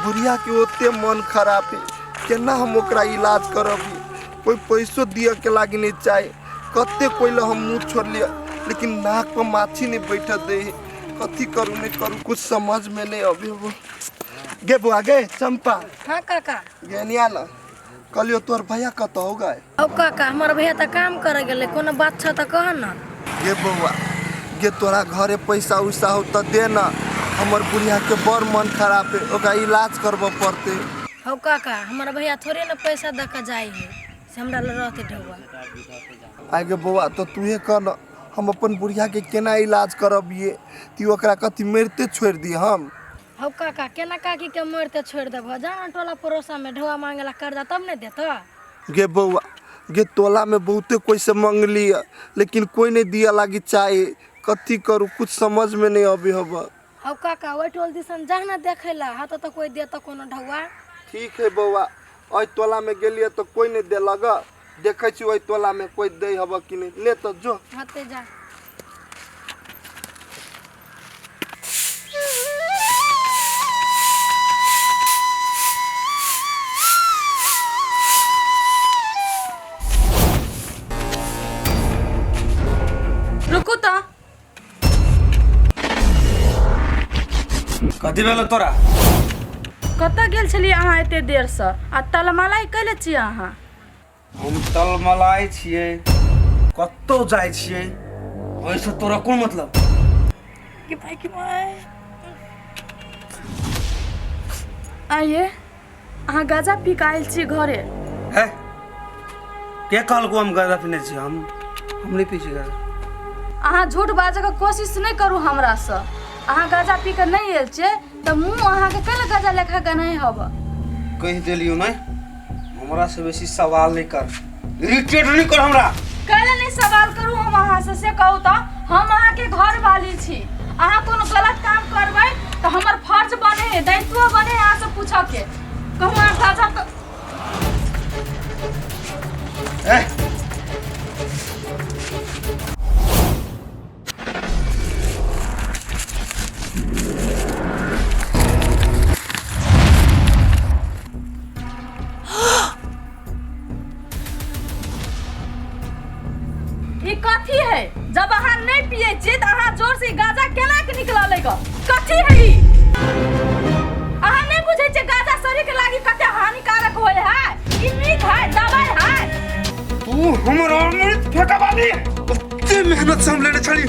बुढ़िया के ओते मन खराब है, केना हम ओकरा इलाज करबी? कोई पैसो दिए के लागी नहीं चाहे। कते कोई ला हम मुँह छोड़ लिया, लेकिन नाक पर माछी नहीं बैठ दे। कथी करू नहीं करू कुछ समझ में नहीं आवे। वो गे बुआ गे चंपा। हाँ काका। गे निया ना कहलियो तोर भैया कत हो गए? औ काका हमर भैया तऽ काम करे गेलै, कोनो बात छ तऽ कह न। गे बौआ गे तोरा घरे पैसा उसा हो तऽ दे ना, हमर बुढ़िया के बड़ मन खराब है, ओकरा इलाज करबऽ पड़ते। हौ काका हमर भैया थोड़े न पैसा दऽ के जाइ है से हमरा लग रहते ढौआ। आगे बौआ तो तूहे कह न, हम अपन बुढ़ियाके केना इलाज करबियै ती ओकरा कथी मरिते छोड़ि दी हम? हौ काका, केना काकीके मरिते छोड़ि देबह? जाना टोला पड़ोसामे ढौआ मांगेला कर्जा तब ने देतह। गे बौआ गे, टोलामे बहुते कोइ से मंगली है लेकिन कोई नहीं दिया लागी चाहे। कथी करू, कुछ समझ में नहीं अबे हब। हौ काका, ओहि टोल दिसन जा ने देखै ला, हत तऽ कोइ देतह कोनो ढौआ। ठीक है बौआ, एहि टोलामे गेलियै तऽ कोइ नहि देलक, देखै छी ओहि टोलामे कोइ दै हब कि नहि। ले तऽ जो। हते जा। रुकू तऽ। कथी भेलो तोरा? कतऽ गेल छलियै अहाँ एते देरसँ आ तलमलाई कैले छियै अहाँ? हम तलमलाइ छियै, कतौ जाइ छियै, ओहिसँ तोरा कोन मतलब? कि भाई कि माय आइए, अहाँ गाजा पी कऽ आयल छी घरे? है, के कहलको हम गाजा पीने छी? हम नहि पी छी गाजा। अहाँ झूठ बाजऽ के कोशिश नहि करू हमरासँ। अहाँ गाजा पी कऽ नहि आयल छियै तऽ मुँह अहाँके कैले गाजा लेखा गनाइ हब? कहि देलियौ नहि, हमरा से बेसी सवाल नहि कर, इरिटेट नहि कर हमरा। कैले नहि सवाल करू हम अहाँसँ से कहू तऽ? हम अहाँके घर वाली छी, अहाँ कोनो गलत काम करबै तऽ हमर फर्ज बने है, दायित्व बने है अहाँसँ पूछऽ के। कहू, अहाँ गाजा क- ए, ई कथी है? जब अहाँ नहीं पिए छियै तऽ अहाँ जोर से ई गाजा केना के निकललै ग? कथी है ई? अहाँ नहीं बुझै छियै गाजा शरीर के लागी कते हानिकारक होय है? ई मीट है, दवाई है। तू हमर अमृत फेंकवाली, कते मेहनत से हम लेने छली।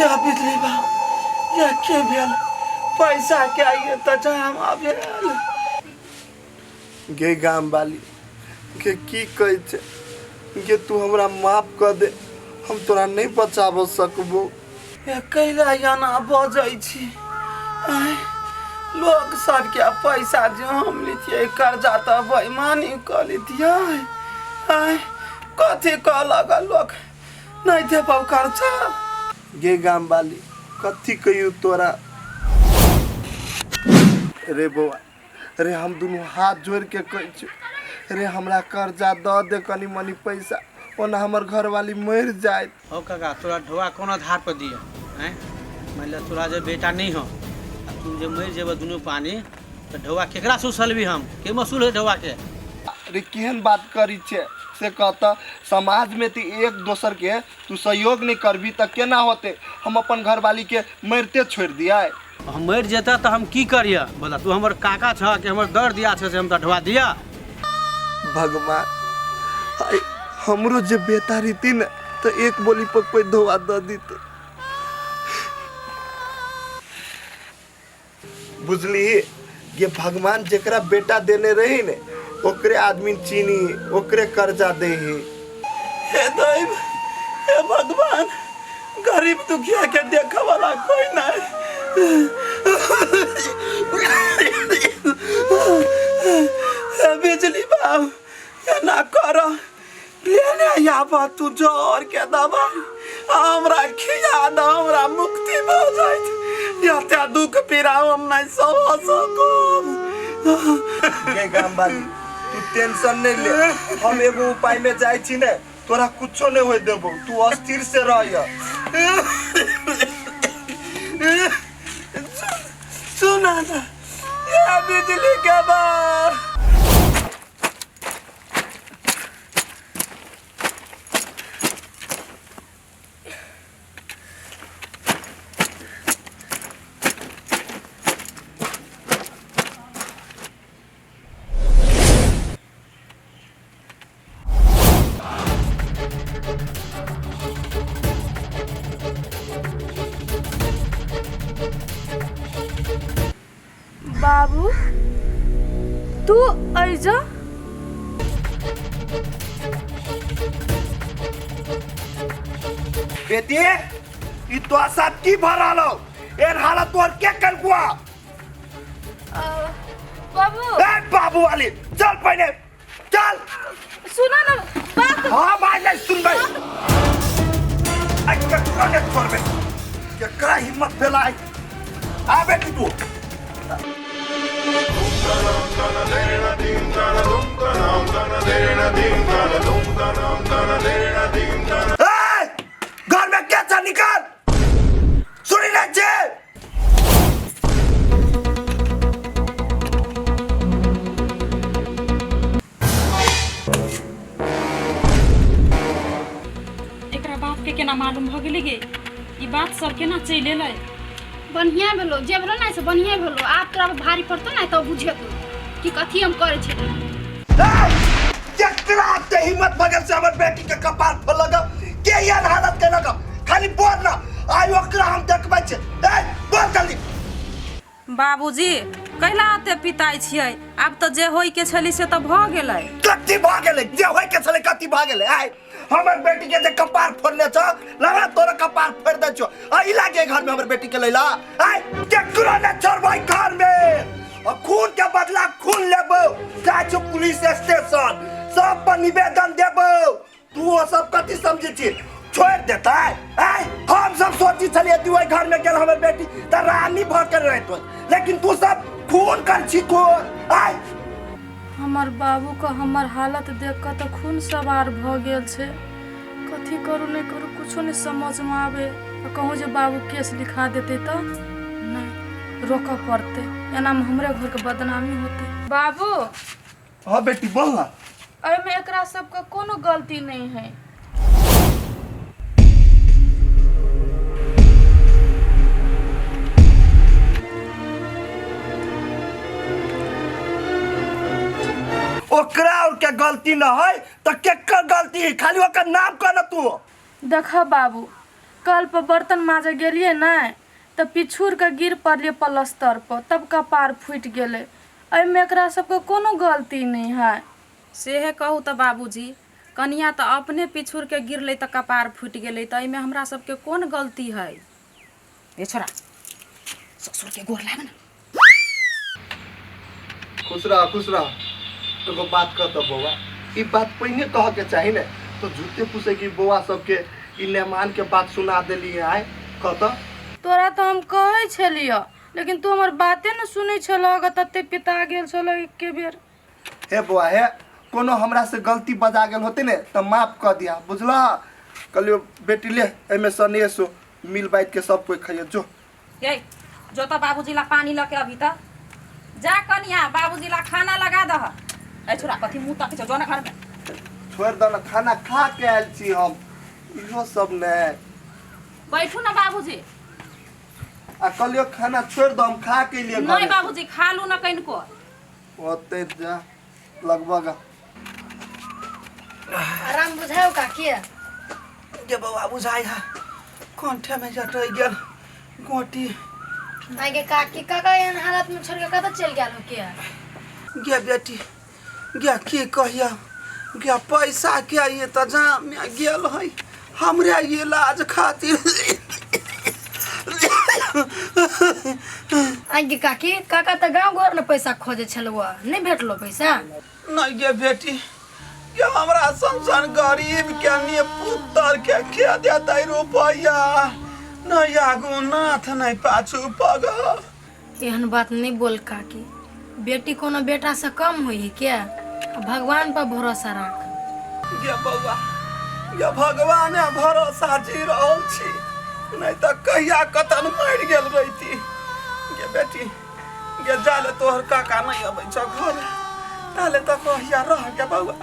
या बिजली बा, या के भेल? पैसा के आइए तऽ जमा भेल। गे गाम वाली के की कहै छै गे, तू हमरा माफ कऽ दे, हम तोरा नहि बचाबऽ सकबो। ए, कैला एना बजै छी? आँय, लोक सबके पैसा जे हम लितियै कर्जा तऽ बेईमानी कऽ लितियै। आँय, कथी कहलक लोक, नहि देबौ कर्जा? गे गाम वाली, कथी कहियौ तोरा रे बौआ रे, हम दुनू हाथ जोड़ि के कहै छियौ रे, हमरा कर्जा दऽ दे कनि मनि पैसा, ओना हमर घरवाली मरि जायत। हौ काका, तोरा ढोआ कोन आधार पर दिया? आँय, मान ले तोरा जे बेटा नहीं हो आ तू जे मरि जेबह दुनू पानी, तऽ ढोआ केकरा से उसलबी हम? के मसूल है ढोआ के? रे, केहन बात करी छै से कहता? समाजमे तऽ एक दोसरके तू सहयोग नहि करबी तऽ केना होते? हम अपन घरवाली के मरिते छोड़ि दियै? हम मरि जेता तऽ हम की करिय? बोला, तू हमर काका छह कि हमर दर दिया छह से हम तऽ ढोआ दिया? भगवान, आइ हमरो जे बेटा रहिती ने तऽ एक बोली पर कोई धोआ दऽ दीते। बुझली ये भगवान जेकरा बेटा देने रही ने, ओकरे आदमी चीनी, ओकरे कर्जा दे है। हे दैव, हे भगवान, गरीब दुखिया के देखे वाला कोई नहीं। हे बिजली बाबू, एना कर, लेने आब तू जोर के दवाई, हमरा खिया द, हमरा मुक्ति भऽ जाइत। एते दुख पीड़ा हम नहीं सह सकब। गे गाम वाली, तू टेंशन नहीं ले, हम एगो उपाय में जाइ छी ने तोरा कुछो नहीं होय देबो, तू अस्थिर से रह। सुना ना ये बिजली के बार। बाबू तू ऐजा? बेटी ई तो साथ की भरा लो, एन हालत तोर के कलकुआ? बाबू। ए बाबू वाली चल पहले चल। सुना ना बात। हाँ भाई नहीं सुन भाई, आई ककरा ने छोड़बे, केकरा हिम्मत भेलाई? आ बेटी तू। ए, घर में क्या था निकाल, सुनी ना छे। एकरा बाप के केना मालूम भ गेलै गे? ई बात सब केना चलि एलै? बढ़िया भेलो जे भेलो ना से बढ़िया भेलो। आब तोरा पर भारी पड़तो ना तब बुझेतो कि कथी हम करै छलियै। केकरा ते हिम्मत भगल से हमर बेटी के कपार फोलक? के यार हालत केलक? खाली बोल ना, आइ ओकरा हम देखबै छै। ए बोल जल्दी। बाबूजी कैला एते पिताइ छियै? आब तऽ जे होय के छलै से तऽ भऽ गेलै। कथी भऽ गेलै? जे होय के छलै कथी भऽ गेलै? आइ हमर बेटी के जे कपार फोड़ने छ, लगा तोरा कपार फोड़ दै छौ। आ ई लागे घर में हमर बेटी के लैला। आइ केकरो ने छोड़बै घर में, आ खून के बदला खून लेबो। जाइ छौ पुलिस स्टेशन, सब पर निवेदन देबो। तू ओ सब कथी समझै छी? छोड़ देतै? आइ हम सब सोची छलियै तू ओहि घर में गेल हमर बेटी तऽ रानी भऽ के रहत, लेकिन तू सब खून कर छी खून। आइ हमर बाबूके हमर हालत देख कऽ तऽ खून सवार भऽ गेल छै। कथी करू नहि करू कुछो नहि समझमे आबै। आ कहूँ जे बाबू केस लिखा देतै तऽ नहि रोकऽ पड़तै, एनामे हमरे घरके बदनामी होतै। बाबू। हाँ बेटी बोल ना। एहिमे एकरा सबके कोनो गलती नहीं है। ओकरा और के गलती न है तो केकर गलती है? खाली ओकर नाम कह ना तू। देखा बाबू, कल पर बर्तन माजे गेलियै ने तऽ पिछुड़ के गिर पड़लियै पलस्तर पर, तब कपार फूटि गेलै। एहिमे एकरा सबके कोनो गलती नहीं है। सेहे कहू तऽ बाबूजी, कनिया तऽ अपने पिछुड़ के गिरलै तऽ कपार फूटि गेलै, तऽ एहिमे हमरा सबके कोन गलती है? ए छोरा, ससुर के गोर लाग ना। खुश रह खुश रह। एगो बात कह तऽ बौआ, ई बात पहिने कह के चाही ने, तो झूठे पूछे कि बौआ सबके ई मेहमान के बात सुना देली। आय कह तऽ। तोरा तऽ हम कहै छलियौ, लेकिन तू हमर बाते ने सुनै छलह, तते पिता गेल छलह एके बेर। हे बौआ हे, कोनो हमरा से गलती बजा गेल होते ने तऽ माफ कऽ दिया, बुझलह? कहलियो बेटी ले एहिमे सनेस हो, मिल बाँटि के सब कोई खइयो जो। ये जो तऽ बाबूजी ला पानी लऽ के अभी तऽ जा। कनिया बाबूजी ला खाना लगा दह। ए छोरा, कथी मुँह तकै छौ? जो ना घर में। छोड़ि दह ने, खाना खा के आयल छी हम। इहो सब ने बैठू ना बाबूजी। आ कहलियो खाना छोड़ि दह, हम खा के एलियै नहीं घरे। बाबूजी, खा लू ना कनिको। ओते जा लगभग आराम बुझाओ काकी? गे बौआ बुझाइ है, कंठे में जटै गेल गोटी। आगे काकी, काका एहन हालत में छोड़ के कतऽ चलि गेल हो के? गे बेटी गे, की कहिया गे, पैसा के ये तऽ जाम में गेल है हमरे इलाज खातिर। आगे काकी, काका तऽ गाँव घर में पैसा खोजे छलुआ, नहीं भेटलो पैसा? नहीं गे बेटी गे, हमरा सन सन गरीब के ने पुत्र के खे देतै रुपैआ? नहीं आगू नाथ नहीं पाछू पग। एहन बात नहीं बोल काकी, बेटी कोनो बेटा से कम होई है क्या? भगवान पर भरोसा रख। गे बौआ, या भगवाने भरोसा जी रहल छी, नहीं तऽ कहिया कतन मरि गेल रहिती। गे बेटी गे, जाले तोहर काका नहीं अबै छौ घर, ताले तऽ कहिया रह गे बौआ।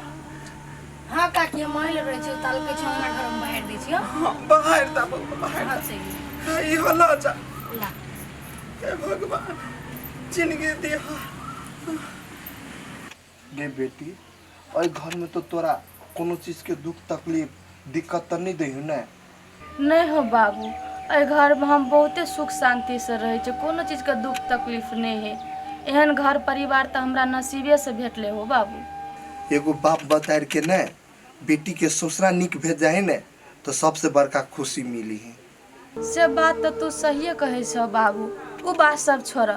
हाँ काकी, हम महिला रहै छी, ताल के छै हमरा घर में बाहर दै छियो। हाँ बाहर दा बौआ, बाहर हाँ दा। सही। हाँ, इहो लऽ जा। ला। हे भगवान जिंदगी दिह। गे बेटी, एहि घरमे तो तोरा कोनो चीजके दुख तकलीफ दिक्कत तऽ नहि दै हो ने? नहि हो बाबू, एहि घरमे हम बहुते सुख शान्तिसँ रहै छी, कोनो चीजके दुख तकलीफ नहि है। एहन घर परिवार तऽ हमरा नसीबेसँ भेटलै हो बाबू। एगो बाप बतार के ने बेटी के ससुरा नीक भेज जाए ने तो सबसे बड़का खुशी मिली है। से बात तऽ तू सहिए कहै छह बाबू। ओ बात सब छोड़,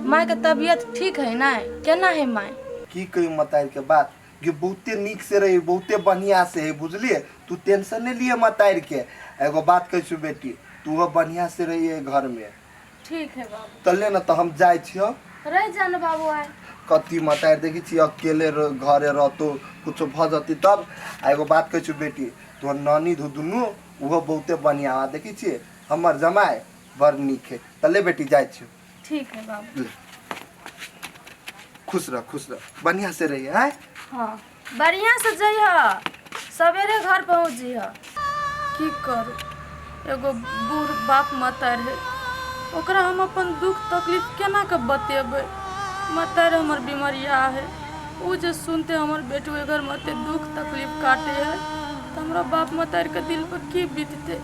मायके तबियत ठीक है ने? केना है माय? की कहियो मतार के बात गे, बहुते नीक से रही, बहुते बढ़िया से है, बुझलिए? तू टेंशन नहीं लिए मतार के। एगो बात कहै छु बेटी, तू बढ़िया से रही है घर में। ठीक है बाबू। तो ले ना, तो हम जाइ छियो। रह जा ने बाबू आइ। कथी मतार देखी छी अकेले घरे रहतो, कुछो भऽ जती तब। आ एगो बात कहै छु बेटी, तोहर ननी धू दुनू ओहो बहुते बढ़िया बा, देखी छियै हमर जमाय बड़ नीक है। तऽ ले बेटी, जाइ छियो। ठीक है बाबू। ले, खुश रह, खुश रह, बढ़िया से रही है। हाँ, बढ़िया से जइह, सवेरे घर पहुँच जइह। की करू, एगो बूढ़ बाप मतार है, ओकरा हम अपन दुख तकलीफ केना के बतेबै? मतार हमर बीमारिया है, उ जे सुनते हमर बेटू घर में एते दुख तकलीफ काटे है तऽ हमरा बाप मतार के दिल पर की बीतते?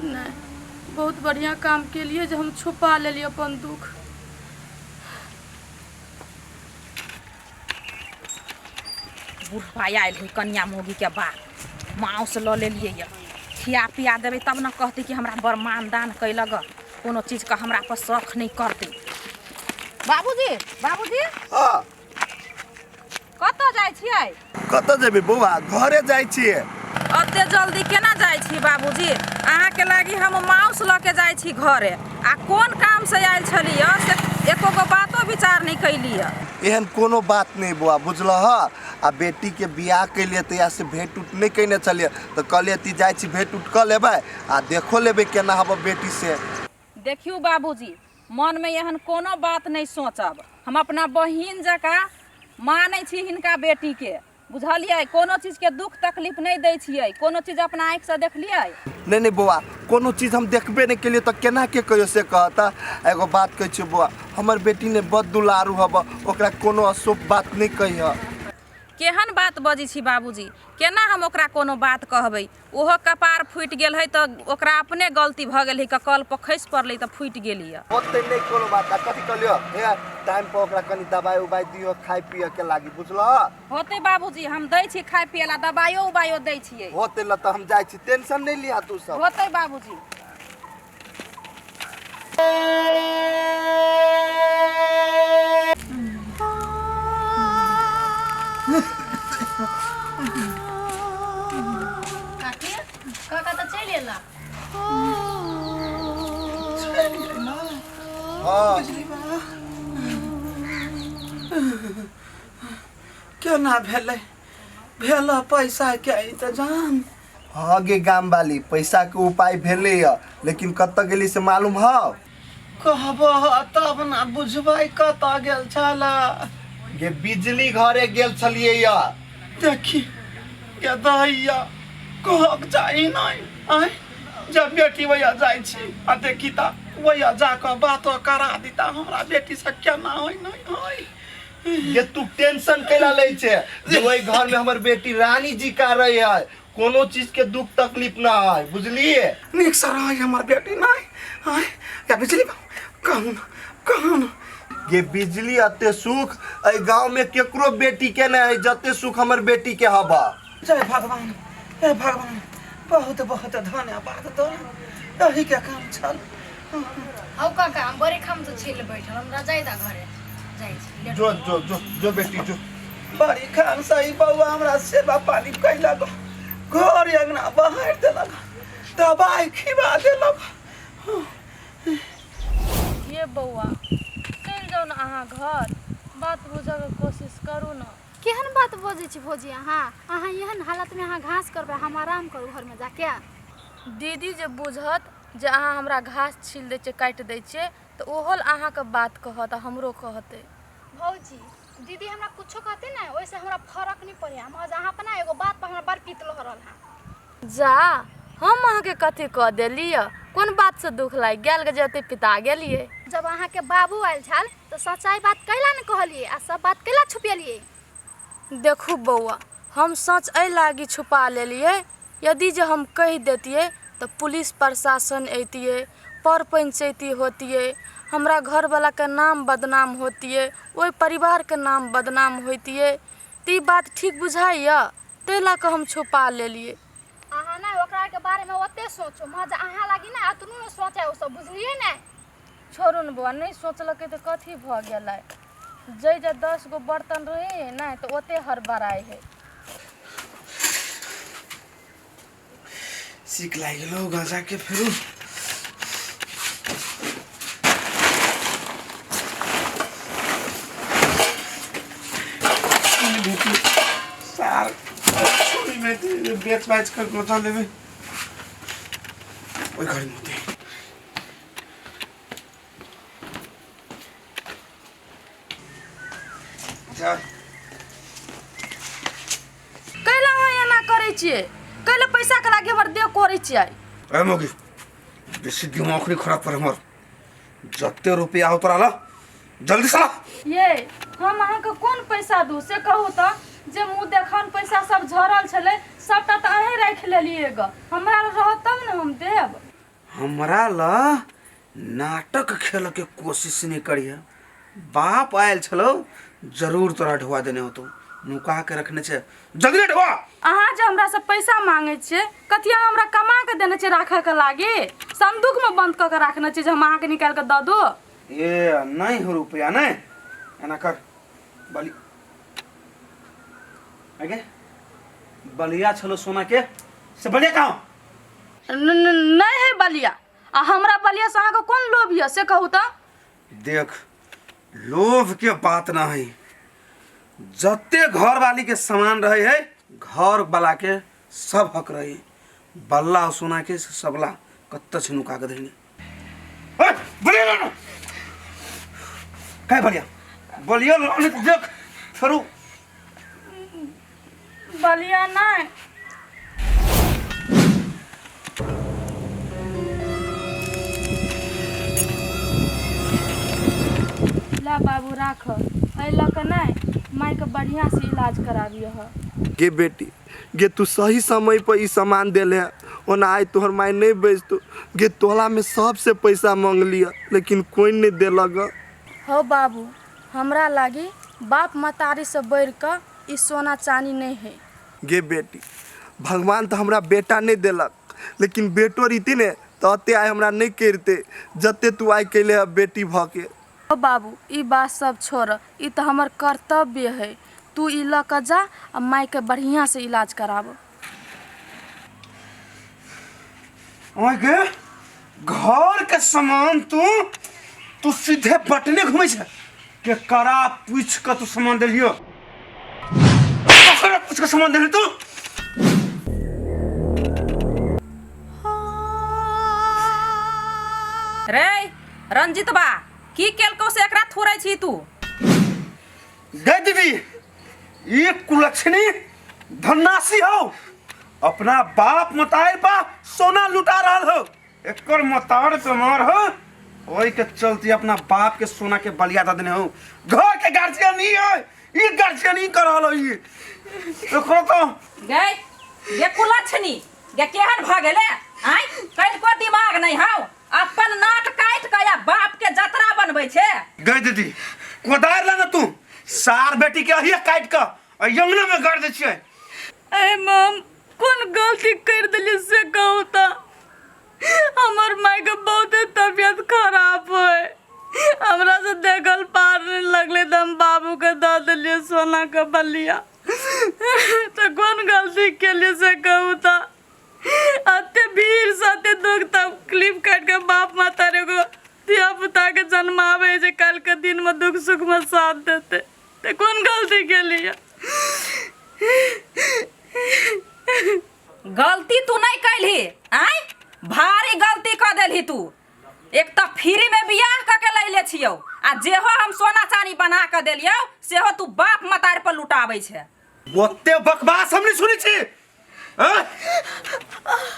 नहीं, बहुत बढ़िया काम केलिए जे हम छुपा लेलिए अपन दुख। बुढ़बा आयल है कनिया मौगी के बाप, माउस लऽ लेलियै यऽ, खिया पिया देबै तब ने कहतै कि हमरा बड़ मानदान कैलक, कोनो चीजके हमरा पर शौख नहि करतै। बाबूजी, बाबूजी। हाँ। कतऽ जाइ छियै? कतऽ जेबै बौआ, घरे जाइ छियै। ओते जल्दी केना जाइ छी बाबूजी? अहाँके लागी हम माउस लऽ के जाइ छी घरे, आ कोन काम से आयल छलियै से एको गो बातो विचार नहि कैलियै। एहन कोनो बात नहीं बौआ, बुझलह? आ बेटीके बियाह कैलियै तहिया से भेंट उट नहि कयने छलियै, तऽ कहलियै ती जाइ छी भेंट उट कऽ लेबै आ देखो लेबै केना हब बेटी से। देखियौ बाबूजी, मनमे एहन कोनो बात नहि सोचब, हम अपना बहिन जकाँ मानै छी हिनका बेटीके, बुझलियै? कोनो चीजके दुख तकलीफ नहि दै छियै। कोनो चीज अपना आँखिसँ देखलियै? नहि नहि बौआ, कोनो चीज हम देखबे नहि केलियै तऽ केना के कहियो से कहता। एगो बात कहै छियौ बौआ, हमर बेटी ने बड़ दुलारू हब, ओकरा कोनो अशुभ बात नहि कहिह। केहन बात बजै छी बाबूजी, केना हम ओकरा कोनो बात कहबै? ओहो कपार फूटि गेल है तऽ ओकरा अपने गलती भऽ गेल है, कल पर खसि पड़लै तऽ फूटि गेली। होतै नहि कोनो बात। आ कथी कहलियौ, हे टाइम पर ओकरा कनि दबाइ उबाइ दियौ खाय पियऽ के लागी, बुझलह? होतै बाबूजी, हम दै छी खाय पियै ला, दबाइयो उबाइयो दै छियै। होतै ल, तऽ हम जाइ छी, टेंशन नहि लिहा तू सब। होतै बाबूजी। काकी, काका तऽ चलि एला। हाँ। केना भेलै? भेल पैसा के इंतजाम? हाँ गे गाम वाली, पैसा के उपाय भेलै या, लेकिन कतऽ गेली से मालूम हौ? कहबह तब ने बुझबै कतऽ गेल छल। गे बिजली घरे गेल छलियै या। देखी गे दैया, कहक चाही नहि आँय, जब बेटी वैया जाइ छी आ देखी तऽ वैया जाकऽ बातो करा दीता हमरा बेटी से, केना होइ नहि होइ। ये तू टेंशन कैला लै छै? जे ओहि घर में हमर बेटी रानी जी का रही है, कोनो चीज के दुख तकलीफ ना है, बुझलिए? नीक से रहे हमर बेटी नहि आँय। या बिजली बाबू, कहू न, कहू न। ये बिजली, अते सुख एहि गांव में केकरो बेटी के नहीं है जते सुख हमर बेटी के हवा। जय भगवान, हे भगवान, बहुत बहुत धन्यवाद तोरा, एही के काम छल। हौ काका, हम बड़े खाम से छिल बैठल, हमरा जाय दा घरे, जाइ छी, लेट। जो जो जो जो बेटी जो। बड़ी खान सही बौआ हमरा सेवा पानी कैलक, घर अंगना बहारि देलक, दबाइ खिबा देलक। ये बौआ, चलि जाउ ने अहाँ घर, बात बुझऽके कोशिश करू ने। केहन बात बजै छी भौजी अहाँ? अहाँ एहन हालतमे अहाँ घास करबै, हम आराम करू घरमे जाके? दीदी जे बुझत जे अहाँ हमरा घास छील दै छियै, काटि दै छियै, तऽ ओहो अहाँके बात कहत आ हमरो कहतै। भौजी, दीदी हमरा कुछो कहतै ने ओहिसँ हमरा फरक नहि पड़ैए। महज अहाँ अपना एगो बात पर हमरा बड़ पित्त लहरल हँ। जा, हम अहाँके कथी कऽ देलियै? कोन बातसँ दुख लागि गेल जे एते पिता गेलियै? जब अहाँके बाबू आयल छल तऽ सच्चाइ बात कैला ने कहलियै आ सब बात कैला छुपेलियै? देखू बौआ, हम सच एहि लागी छुपा लेलियै, यदि जे हम कहि देतियै तऽ पुलिस प्रशासन अयतियै, पर पंचैती होतियै, हमरा घरवलाके नाम बदनाम होतियै, ओहि परिवारके नाम बदनाम होइतियै। तऽ ई बात ठीक बुझाइए? ताहि लऽ कऽ हम छुपा लेलियै। अहाँ ने ओकरा के बारे में ओते सोचो, महज अहाँ लागी ने अतनो ने सोचे ओ सब, बुझलिए ने? छोड़ू ने बौआ, नहि सोचलकै तऽ कथी भऽ गेलै? जै जे 10 गो बर्तन रहै है ने तऽ ओते हड़बड़ाइ है। सीख लागि गेलो गांजा के फेरू। सार छोड़ी बेटी बेच बाच कर गोता लेबे ओइ घड़ी में होते। जा। कैला अहाँ एना करै छियै? कैला पैसा के लागी हमर देह कोरै छियै? ए मोगी, बेसी दिमाग नहीं खराब कर हमर। जते रुपया हो तोरा ला जल्दी से ला। ये हम अहाँके कोन पैसा दू से कहू तऽ? जे मुँह देखन पैसा सब झरल छलै सबटा तऽ अहें राखि लेलियै ग। हमरा लग रहत तब ने हम देब। हमरा ला नाटक खेल के कोशिश नहीं करिए। बाप आयल छलो जरूर तोरा ढुआ देने होतो, नुका के रखने छे, जल्दी रे ढुआ। अहाँ जे हमरा से पैसा मांगे छियै, कथी अहाँ हमरा कमा के देने छियै राखऽ के लागी? संदूक में बंद कऽ के रखने छियै जे हम अहाँके निकालि के दऽ दू? ए नहीं हो रुपया नहीं, एना कर बलि आगे बलिया छलो सोना के से बलिया कहाँ? नहीं है बलिया। आ हमरा बलिया से अहाँके कोन लोभ यऽ से कहू तऽ? देख, लोभ के बात ना है, जते घर वाली के सामान रहे है घर वाला के सब हक रहे। बल्ला सोना के सबला कत्त छै नुका के धैने। ओए, बलिया ना। काय बलिया? बलिया ना, नहीं तो देख फेरू। बलिया नहीं। ला बाबू राख, एहि लऽ कऽ नहि मायके बढ़िआँसँ इलाज कराबियह। गे बेटी गे, तू सही समय पर ई सामान देले है, ओना आइ तोहर माय नहीं बेचतो। गे तोला में सबसे पैसा मांग लिया लेकिन कोई नहीं देलक। हौ बाबू, हमरा लागी बाप महतारीसँ बढ़ि कऽ ई सोना चानी नहि है। गे बेटी, भगवान तो हमरा बेटा नहीं देलक, लेकिन बेटो रहिती ने तो अते आइ हमरा नहीं करते जते तू आइ कैले है बेटी भऽ के। हौ बाबू, ई बात सब छोड़, ई तऽ हमर कर्तव्य है। तू ई लऽ कऽ जा आ मायके बढ़िआँसँ इलाज कराब। ओए गे, घर के सामान तू तू सीधे बटने घूमै छै के करा पूछ के तू सामान देलियो? ककरा पूछ के सामान देली तू? रे रंजित बा, की केलकौ से एकरा थोड़ै छी तू? गे दीदी, ई कुलक्षणी धन्नासी हो, अपना बाप मतार पा सोना लुटा रहल हो। एकर मतार बीमार हो, ओई के चलते अपना बाप के सोना के बलिया दे देने हो। घर के गार्जियन ही है, ई गार्जियन ही कर रहल हो ई। एकरो तो गई गे कुलक्षणी गे, केहन भ गेले आय? कनिको दिमाग नहीं हौ, अपन नाक काटि के या बाप के जतरा बनबै छे। गई दीदी, कोदार ला ना तू सार बेटी के अहिए काट के आ यमुना में गाड़ दे छियै। ए मम, कोन गलती कर देलियै से कहू तऽ? हमर माय के बहुते तबियत खराब है, हमरा से देखल पार नहीं लगले तऽ हम बाबू के दऽ देलियै सोना के बलिया। तऽ कोन गलती केलियै से कहू तऽ? अते भीड़ से अते दुख तकलीफ काटि के बाप माता एगो धिया पुता के जन्माबै जे काल्हि के दिन में दुख सुख में साथ देते, तऽ कोन गलती केलियै? गलती तू नहीं कैलही आय, भारी गलती कऽ देलही तू। एक तऽ फ्री में बियाह कऽ के लैले छियौ आ जेहो हम सोना चानी बना कऽ देलियौ सेहो तू बाप मतार पर लुटाबै छै। ओते बकवास हम नहीं सुनै छी। आँय?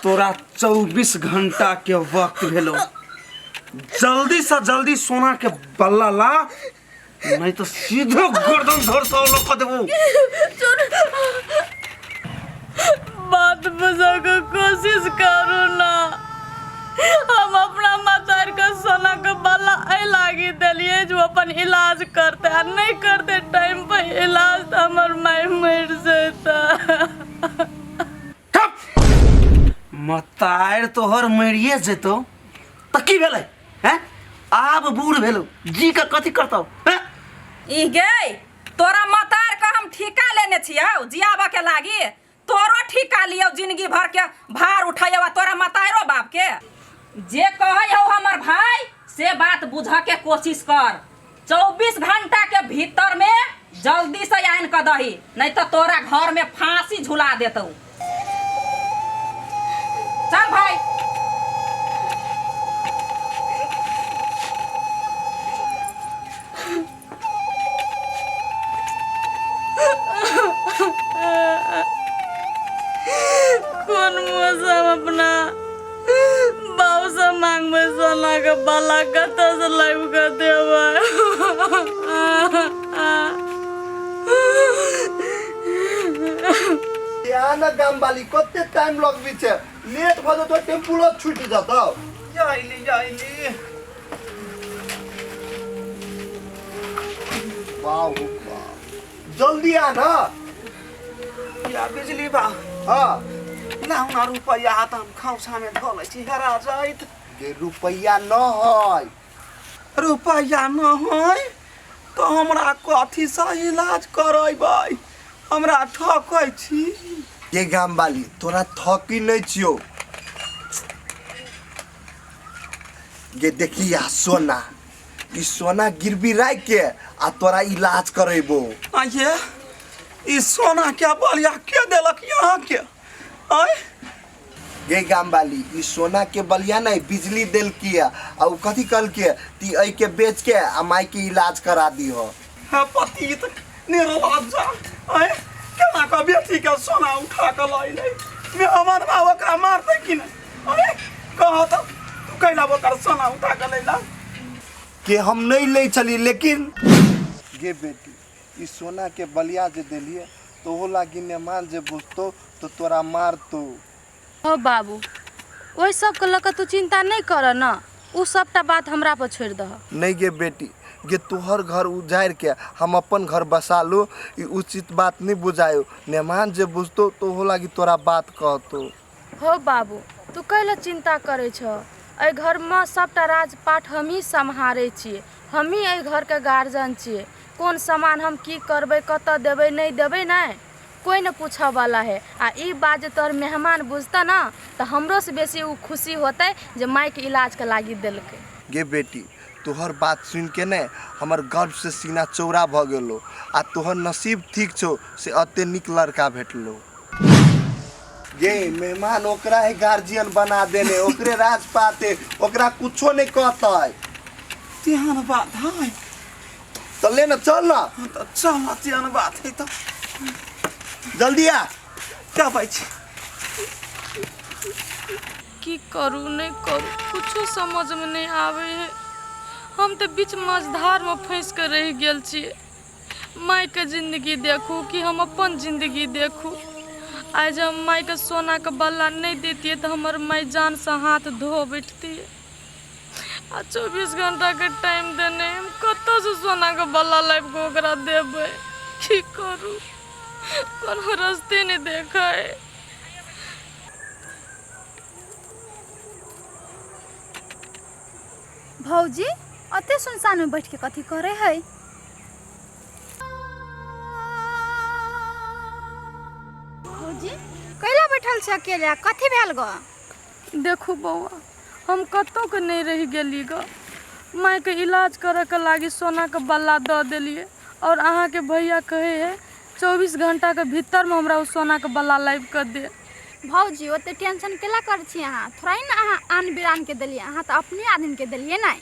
तोरा 24 घंटा के वक्त भेलो, जल्दी से जल्दी सोना के बल्ला ला, नहीं तो सीधे गर्दन धर से अलग कर देबो। बात बुझा के कोशिश करू ना, हम अपना मतार के सोना के बाला एहि लागी देलियै जे ओ अपन इलाज करते, आ नहीं करते टाइम पर इलाज तऽ हमर माय मरि जेतै। मतार तोहर मरिए जेतौ तऽ की भेलै? हैं, आब बूढ़ भेलौ, जी के कथी करतौ? हैं ई गे, तोरा मतार के हम ठीका लेने छियौ जियाबऽ के लागी, तोरो ठीका लियौ जिंदगी भर के भार उठैयौ आ तोरा मतारो बाप के। जे कहै हौ हमर भाई से बात बुझऽ के कोशिश कर। 24 घंटा के भीतर में जल्दी से आनि कऽ दही, नहीं तो तोरा घर में फांसी झुला देतौ। चल भाई। कोन मुँह हम अपना बाबू से मांगबै सोना के बाला कतऽ से लाबि कऽ देबै? यहाँ न गाम वाली कते टाइम लगबी छै, लेट भऽ जेतौ, टेम्पुलो छूटि जेतौ। जाइली जाइली। वाह वाह, जल्दी आ ना। या बिजली बा। हाँ। लाउ ना रुपैआ तऽ हम खौसा में धऽ लै छी, हेरा जाइत। गे रुपैआ न है। रुपैआ न है तऽ हमरा कथीसँ इलाज करेबै? हमरा ठकै छी। गे गाम वाली, तोरा थकी नहीं छियो। गे देखिया सोना, ई सोना गिरवी राख के आ तोरा इलाज करेबो। आये, ई सोना के बलिया के देलक यहाँ के? आय गे गाम वाली, ई सोना के बलिया नहीं बिजली देलकी है, आ उ कथी कहलकी ती एहि के बेच के आ माई के इलाज करा दी हो। हाँ पति त निर्लज्जा, आय केना के बेटी के सोना उठा के लैले? मे हमर माँ ओकरा मारतै कि नहीं? आय कह त, तू कैला ओकर सोना उठा के लैला? के हम नहीं ले चली, लेकिन गे बेटी ई सोना के बलिया जे देलिए तो ओहो लागी नेमान जे बुझतो तो तोरा मारतो। हो बाबू, ओहि सबके लऽ कऽ तू चिंता नहीं कर न, उ सबटा बात हमरा पर छोड़ि दह। नहीं गे बेटी, गे तोहर घर उजाड़ि के हम अपन घर बसा लू ई उचित बात नहीं बुझायो। नेमान जे बुझतो तो ओहो लागी तोरा बात कहतो। हो बाबू, तू कैला चिंता करै छह? एहि घरमे सबटा राजपाट हमही सम्हारै छियै, हमही एहि घरके गार्जियन छियै। कोन सामान हम की करबै, कतऽ देबै, नहि देबै, नहि कोइ नहि पूछऽवला है। आ ई बात जे तोहर मेहमान बुझतऽ ने तऽ हमरोसँ बेसी ओ खुशी होतै जे मायके इलाजके लागी देलकै। गे बेटी, तोहर बात सुनि के ने हमर गर्व से सीना चौड़ा भऽ गेलो, आ तोहर नसीब ठीक छौ से एते नीक लड़का भेटलो। गे मेहमान ओकरा ही गार्जियन बना देने, ओकरे राज पाते, ओकरा कुछो नहीं कहतै। तेहन बात है तो ले ना, चल ना। हाँ, तो चल ना, तेहन बात है तो जल्दी आ। क्या भाई छी? की करू नहीं करू कुछो समझ में नहीं आवे है। हम तो बीच मझधार में फंस के रह गेल छियै। माय के जिंदगी देखू कि हम अपन जिंदगी देखू? आइ जे हम माय के सोना के बल्ला नहीं देतियै तऽ हमर माय जान से हाथ धो बैठतियै। आ 24 घंटा के टाइम देने, हम कतऽ से सोना के बल्ला लाबि कऽ ओकरा देबै? की करू, कोनो रस्ते नहीं देखै। भौजी अते सुनसान में बैठ के कथी करे है? भौजी कैला बैठल छ अकेले, कथी भेल ग? देखू बौआ, हम कतौ के नहीं रह गेली ग। मायके इलाज करे के लागी सोना के बल्ला दऽ देलियै और अहाँके भैया कहै है 24 घंटाके भीतरमे हमरा ओ सोनाके बल्ला लाबि कऽ दे। भौजी ओते टेंशन केला करै छी अहाँ? थोड़ा ही ने अहाँ आन बिरानके देलियै, अहाँ तऽ अपने आदमीके देलियै ने।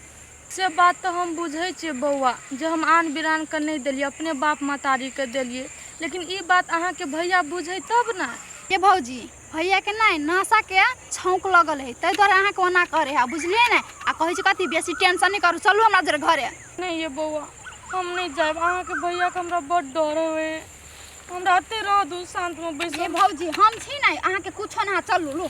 से बात तऽ हम बुझै छियै बौआ जे हम आन बिरानके नहि देलियै, अपने बाप महतारीके देलियै, लेकिन ई बात अहाँके भैया बुझै तब ने। ये भौजी, भैयाके नहि नशाके छौंक लगल है, ताहि दुआरे अहाँके ओना करे है, बुझलियै ने? आ कहै छै कथी बेसी टेंशन नहि करू, चलू हमरा जरे घरे। नहि ये बौआ, हम नहि जायब, अहाँके भैयाके हमरा बड्ड डर होइ, हमरा एतहि रह दू शान्तमे बैसल। ये भौजी हम छी ने, अहाँके कुछो नहि, चलू लू।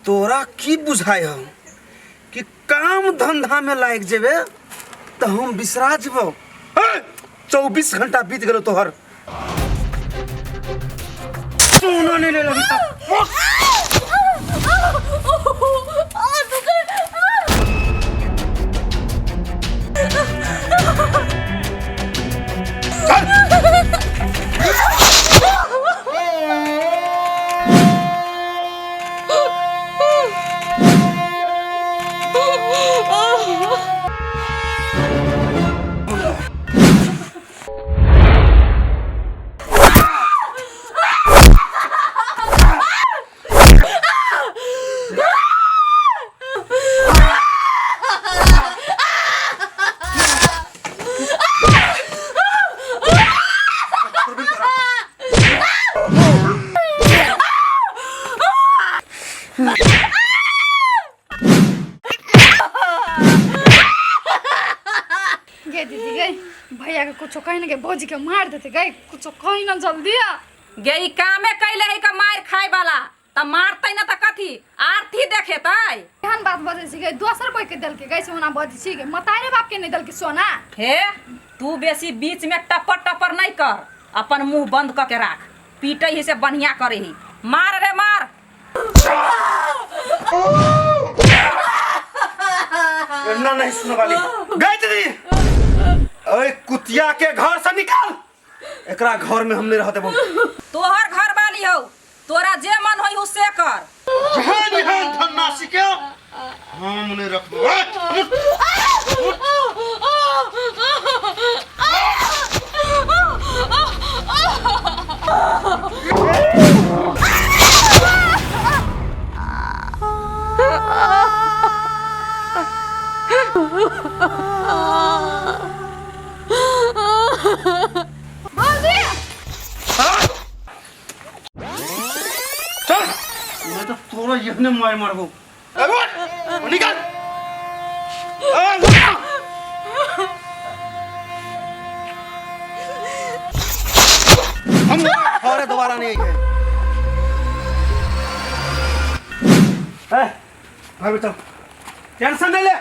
तोरा की बुझाय हम कि काम धंधा में लाग जेबे तो हम बिसरा जेबो? 24 घंटा बीत गेलो तोहर, सोना नहीं ले अभी तक। गे दीदी गे, भैया के कुछो कही ना गे, भौजी के मार देते गे, कुछो कही ना जल्दी आ। गे ई कामे कैले है का मार खाए वाला, त मारतै ना त कथी आरती देखेतै? एहन बात बजै छी गे, दोसर कोई के देलकै गे सोना बजै छी गे, मतारे बाप के नहीं देलकै सोना। हे तू बेसी बीच में टपर टपर नहीं कर, अपन मुंह बंद क के राख, पीटै ही से बढ़िया करे ही। मार रे मार। ना नहीं सुनने वाली गई दीदी, ओए कुतिया के घर से निकाल, एकरा घर में हम नहीं रह देबो। तोहर घर वाली हो, तोरा जे मन होई उ से कर। जहान जहान धन्नासी के हम नहीं रखबो। भौजी चल, मैं तो तोरा यहने मार मारबो। निकल। हम घरे दोबारा नहीं आएंगे। ए, भाई बेटा टेंशन नहीं ले।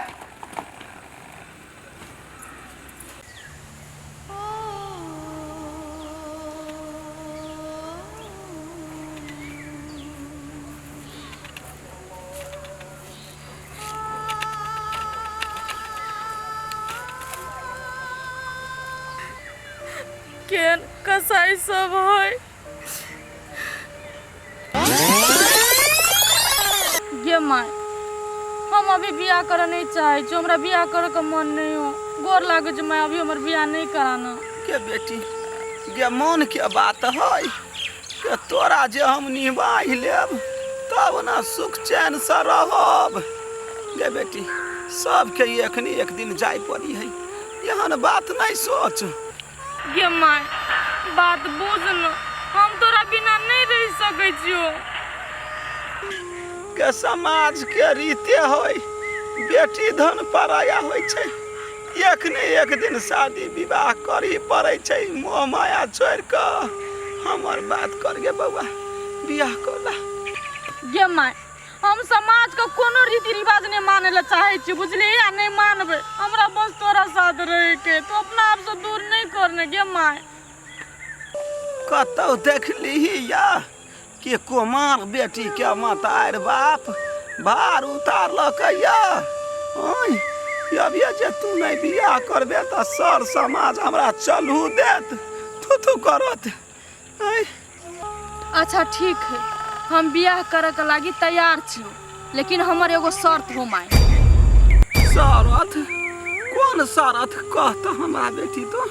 केहन कसाई सब है गे माय, हम अभी बियाह करऽ नहीं चाहे छी, हमरा बियाह करे के मन नहीं हो, गोर लागे छै माय, अभी हमर बियाह नहीं कराना। के बेटी गे, मन के बात है के तोरा जे हम निभाहि लेब तब ना सुख चैन से रहब। गे बेटी, सबके एक ने एक दिन जाय पड़ी है, एहन बात नहीं सोच। गे माय बात बुझ न, हम तोरा बिना नहीं रह सकै छियो। के समाज के रीते होय, बेटी धन पराया होय छै, एक ने एक दिन शादी विवाह करही पड़ै छै, मोह माया छोड़ि कऽ हमर बात कर गे बौआ, बियाह कर ला। गे माय, हम समाज के कोनो रीति रिवाज नहीं माने ला चाहे छी, बुझली? आ नहीं मानबै, हमरा बस तोरा साथ रहे के, तू अपना आप से दूर नहीं करने गे माय। कतौ देखलिही या कि कुमार बेटी के मतार बाप भार उतारलकै या? ओय अभिये जे तू नहीं बियाह करबे तऽ सर समाज हमरा चलू देत, थू थू करत। आँय। अच्छा ठीक है, हम बियाह करे के लागी तैयार छी, लेकिन हमर एगो शर्त हो माय। शरत? कोन शरत कहत हमरा बेटी तो?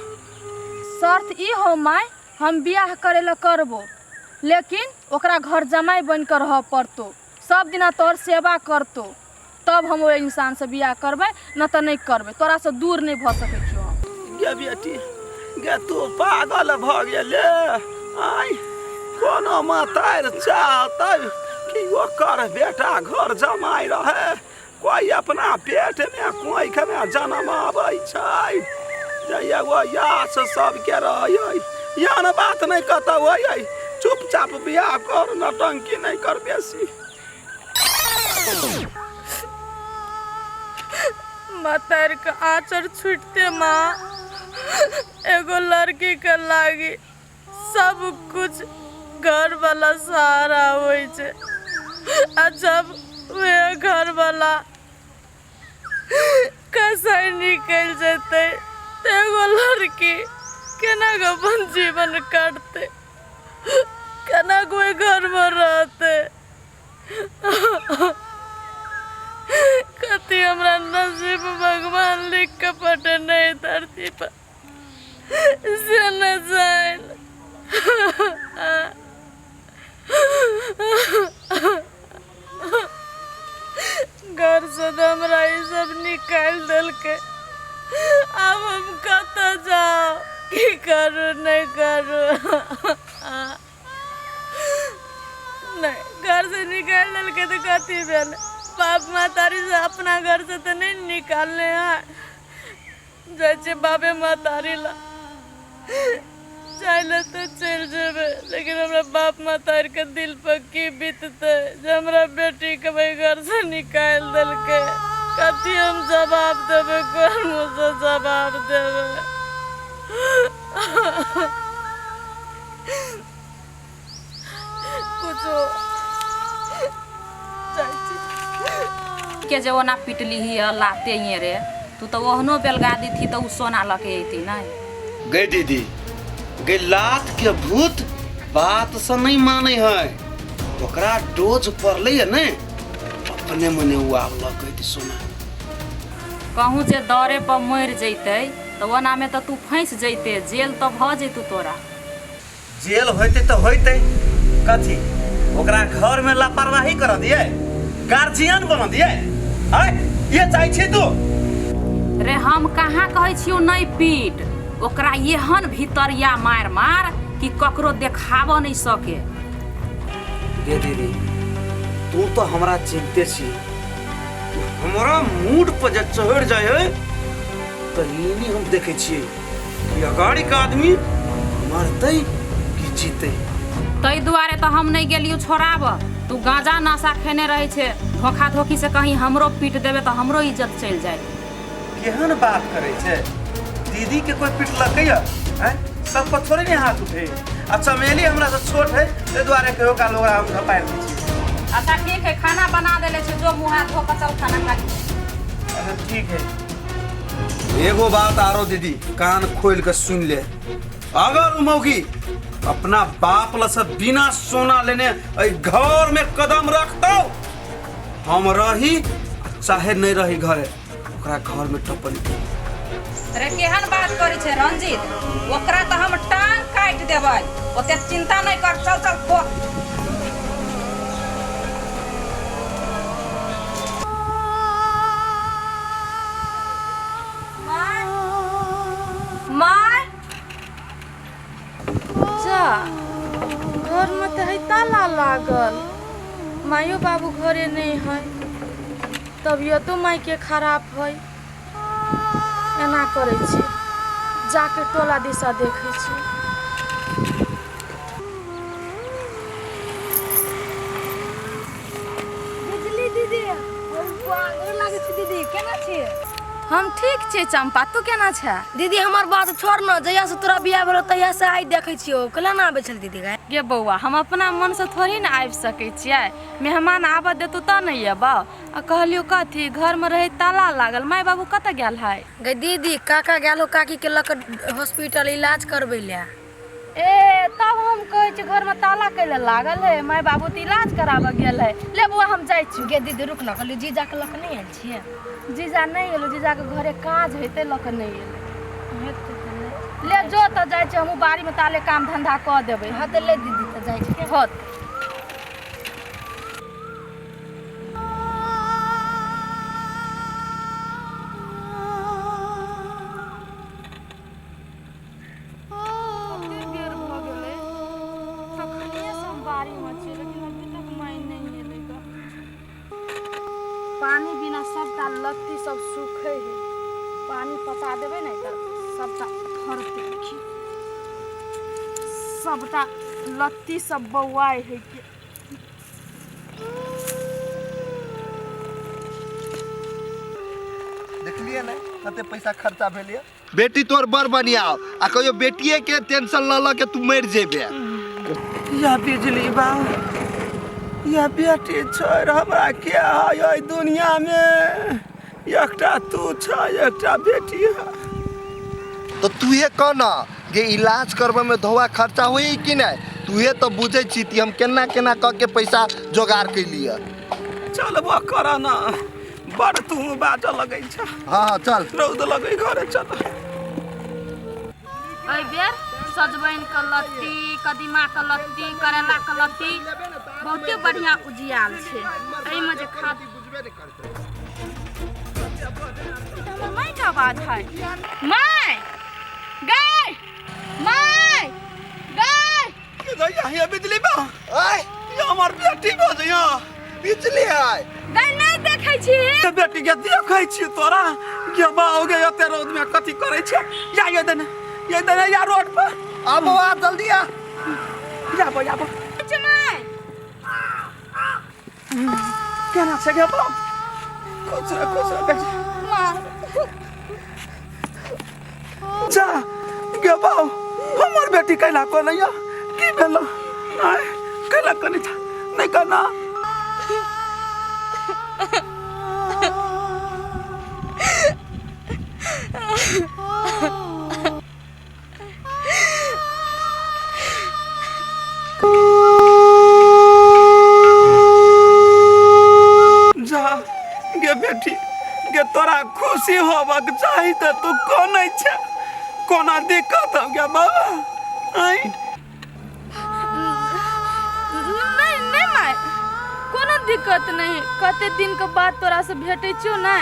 शर्त ई हो माय, हम बियाह करे ला करबो, लेकिन ओकरा घर जमाई बन के रह पड़तो, सब दिना तोहर सेवा करतो, तब हम ओहि इंसान से बियाह करबै, न तऽ नहि करबै, तोरा से दूर नहि भऽ सकै छियौ हम। गे बेटी गे, तू पागल भऽ गेले? आय, कोनो मातार चाहतै कि ओकर बेटा घर जमाई रहे? कोई अपना पेट में कोइख में जन्म आबै छै जे एगो यास सबके रहै? एहन बात नहि कतौ होइ। चुपचाप बियाह कर, नौटंकी नहि कर बेसी। मतार के आँचर छूटते माँ एगो लड़की के लागी सब कुछ घर वाला सहारा होइ छै, आ जब वे घर वाला कसाई निकलि जेतै तऽ एगो लड़की केना कऽ अपन जीवन काटतै, केना कऽ ओहि घरमे रहतै? कथी हमरा नसीब भगवान लिख के पठेने है धरती पर से न जान। घर से तऽ हमरा ई सब निकालि देलकै, आब हम कतऽ जाउ, की करू नहि करू? नहि, घर से निकालि देलकै तऽ कथी भेल? बाप महतारी से अपना घर से तऽ नहि निकालने है। जाइ छियै बाबे महतारी ला, चाहे तऽ चलि जेबै, लेकिन हमरा बाप महतारीके दिल पर की बीततै जे हमरा बेटीके भाई घर से निकालि देलकै? कथी हम जवाब देबै, कोन मुँहसँ जवाब देबै? कुछो जाइ छी के जे ओना पिटली ही लाते ही रे, तू तऽ ओहनो बेलगा दीथी तऽ उ सोना लऽ के अयती नहि। गई दीदी गई, लात के भूत बात से नहीं माने है, ओकरा डोज पड़ले है ने अपने मने उ आब लऽ के अयती सोना। कहूँ जे दरे पर मरि जैतै तऽ ओनामे तऽ तू फँसि जैते, जेल तऽ भऽ जैतौ तोरा। जेल होते तऽ होते कथी? ओकरा घर में लापरवाही कर दिए, गार्जियन बना दिए, आय ये चाहे छी तू? रे हम कहाँ कहै छियौ नहि पीट ओकरा, एहन भीतरिया मार मार कि ककरो देखाबऽ नहि सके। गे दीदी, तू तो हमरा चिन्हते छी, तू हमरा मूड पर जे चढ़ जाय है तऽ ई हम देखै छियै कि अगाड़ी के आदमी मरतै कि जीतै। ताहि दुआरे तऽ हम नहि गेलियौ छोड़ाबऽ, तू गाँजा नशा खेने रहै छै, धोखा धोखी से कहीं हमरो पीट देबे तऽ हमरो इज्जत चलि जाय। केहन बात करै छै दीदी के, कोई पिटलकै है? आँय, सब पर थोड़े ने हाथ उठे। आ चमेली हमरा से छोट है, ताहि दुआरे कहियो काल ओकरा हम झपारि दै छियै। अच्छा ठीक है, खाना बना देले छै, जो मुँह हाथ धो कऽ चल खाना खा ली। अच्छा ठीक है। एगो बात आरो दीदी, कान खोल के सुन ले, अगर उ मौगी अपना बाप ल से बिना सोना लेने एहि घर में कदम रखतौ, हम रही चाहे नहीं रही घरे, ओकरा घर में टपल। रे केहन बात करै छै रंजीत, ओकरा तऽ हम टांग काटि देबै, ओते चिंता नहि कर, चल चल खो। माय, जा घरमे तऽ है ताला लागल, माइयो बाबू घरे नहि है, तबियतो मायके खराब है। एना करै छी, जाके टोला दिशा देखै छी। बिजली दीदी, गोर लागै छी दीदी, केना छियै? हम ठीक छियै चंपा, तू केना छै? दीदी हमर बात छोड़ न, जहिया से तोरा बियाह भेलो तहिया से आइ देखै छियौ, केना ना आबै छल दीदी गाय? गे बौआ, हम अपना मनसँ थोड़ी ने आबि सकै छियै, मेहमान आबऽ देतौ तऽ ने अयबौ। आ कहलियौ कथी, घरमे रहै ताला लागल, माय बाबू कतऽ गेल है? गै दीदी, काका गेल हो काकी के लऽ कऽ हॉस्पिटल इलाज करबै लए। ए तब हम कहै छी घरमे ताला कैले लागल है, माय बाबू तऽ इलाज कराबऽ गेल है। ले बौआ हम जाइ छी। गे दीदी रुक ना, कहलियै जीजाके लऽ कऽ नहि आयल छियै? जीजा नहि एलो, जीजाके घरे काज हेतै लऽ कऽ नहि एलै। हेतै तऽ नहि। ले जो तऽ जाइ छी हमहूँ बाड़ीमे ताले काम धंधा कऽ देबै। हँ तऽ ले दीदी तऽ जाइ छी। होत। कते बेर भऽ गेलै, तखनिए से हम बाड़ीमे छियै, लेकिन अभी तक माय नहि एलै ग। पानी बिना सबटा लत्ती सब सूखै है, पानी पटा देबै ने तऽ सबटा फड़तै। देखी सबटा लत्ती सब बौआइ है के। देखलिए ने कते पैसा खर्चा भेल ये। बेटी तोर बड़ बढ़िया हो, आ कहियो बेटिए के टेंशन ल ल के तू मरि जेबे। या बिजली बा या बेटी छोड़ हमरा के है एहि दुनिया में, एकटा तू छ एकटा बेटी है। तो तूहे कह ना जे इलाज करबे में धोआ खर्चा होई कि नहीं? तूहे तो बुझे छी कि हम केना केना क के पैसा जोगाड़ कैलिए। चलबो कर ना, बड़ तू बाजऽ लगै छ। हाँ हाँ चल, रौद लगै घरे चल। एहि बेर सजमनि के लत्ती, कदीमा के लत्ती, करेला के लत्ती बहुते बढ़िया उजियाल छै। एहिमे जे खाद ई तऽ हमर माय के आवाज है। माय गै, माय गै। ये बिजली बा आय ये हमर बेटी बजैया। बिजली है गै, नहि देखै छी बेटी के देखै छी तोरा के बाओ गे, एते रौद में कथी करै छै? या ये देने ये देने या रोड पर आ बौआ जल्दी आ। जाबो जाबो। माय केना छै गे बाउ? खुश रह खुश रह बेटी। माँ जा गे बाउ, हमर बेटी कैला को नहीं की भेल? आय कैला कनी था नहीं करना। जा गे बेटी गे, तोरा खुशी होबक चाही तऽ तू कोनै छै, कोना दिक्कत हो गे बाबा? आँय नहीं नहीं माय, कोनो दिक्कत नहीं। कते दिन के बाद तोरा से भेटै छियौ ने,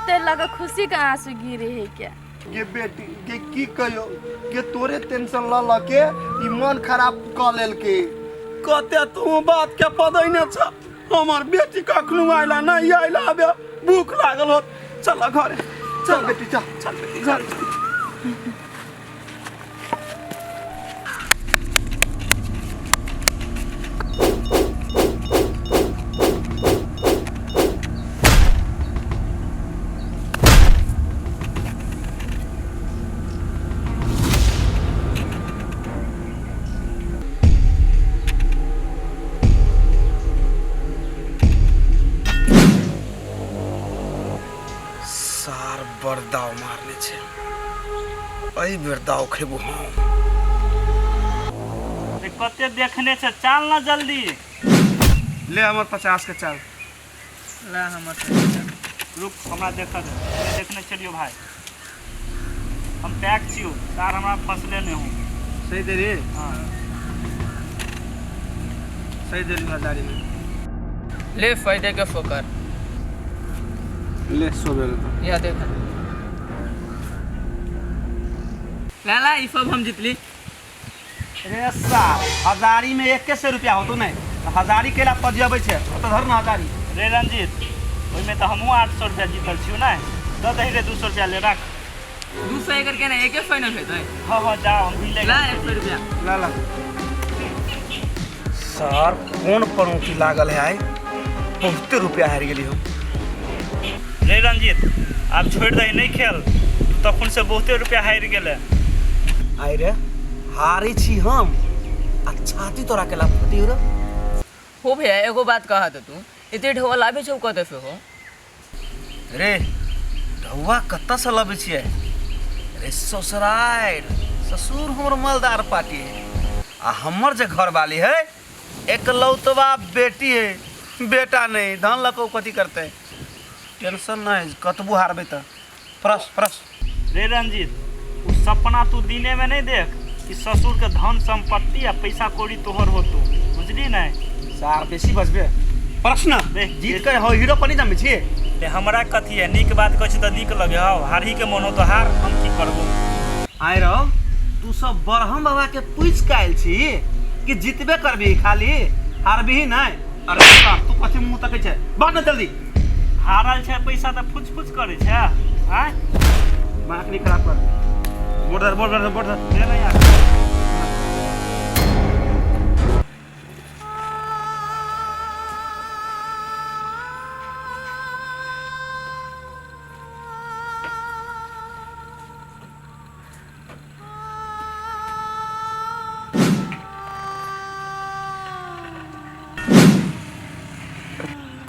ते लगा खुशी के आंसू गिरे है क्या। गे बेटी गे की कहियो गे, तोरे टेंशन ल ल के ई मन खराब क लेलके। कते तू बात के पदैने छ, हमर बेटी कखनो आइला नहीं आइला, अबे भूख लागल होत। चल घरे चल बेटी चल, चल बेटी घरे चल। सार बड़ दाव मारने छै, एहि बेर दाव खेबो हम। रे कते देखने छै, चल ना जल्दी। ले हमर 50 के चाल। ला हमर रुक, हमरा देखऽ दे। देखने चलियो भाई, हम पैक छियो सार, हमरा फसले नहीं हूँ। सही दे रे। हाँ सही दे हजारी में। ले फायदे के फोकर। ले 100 बेर तो। या देख लाला ई सब हम जीतली। रे सा हजारी में 100 रुपया होतो नहीं, हजारी केला पजियाबै छै ओतऽ धर ना हजारी। रे रंजीत, ओहिमे तऽ हमहूँ 800 रुपया जीतल छियौ ने, दऽ दही रे 200 रुपया ले राख। 200 एकर के ना एके फाइनल हेतै। हाँ हाँ जा, हम भी ले ला 100 रुपया। ला ला सर कोन पनौती लागल है आइ, बहुते रुपया हारि गेली हम। रे रंजीत आब छोड़ि दही नहीं खेल, तखन से बहुते रुपया हारि गेलै। आइ रे हारै छी हम आ छाती तोरा केला फटी रे। हो भैया एगो बात कहा तो तू एते ढोआ लाबे छौ कतऽ से हो? रे ढौआ कतऽ से लबै छियै? रे ससुरारि ससुर हमर मालदार पार्टी है आ हमर जे घरवाली है एकलौतवा बेटी है, बेटा नहीं, धन लऽ कऽ ओ कथी करतै? टेंशन नहीं, कतबो हारबै तऽ फरस फरस। रे रंजीत, ओ सपना तू दिने में नहीं देख कि ससुर के धन संपत्ति आ पैसा कौड़ी तोहर होतो, बुझली नहीं? सार बेसी बजबे प्रश्न जीत के हो हीरो पर नहीं जमे छियै। ले हमरा कथी है, नीक बात कहै छी तऽ नीक लगे हौ, हारही के मन हो तऽ हार, हम की करबो। आइ रौ तू सब बरहम बाबा के पूछ के आयल छी कि जीतबे करबी, खाली हारबी नहीं? अरे सार तू कथी मुंह तकै छै, बात ना जल्दी। हारल छै पैसा तऽ फुच फुच करै छै आँय। माख नहीं खराब कर, बोर्ड धर बोर्ड धर बोर्ड धर। दे ना यार।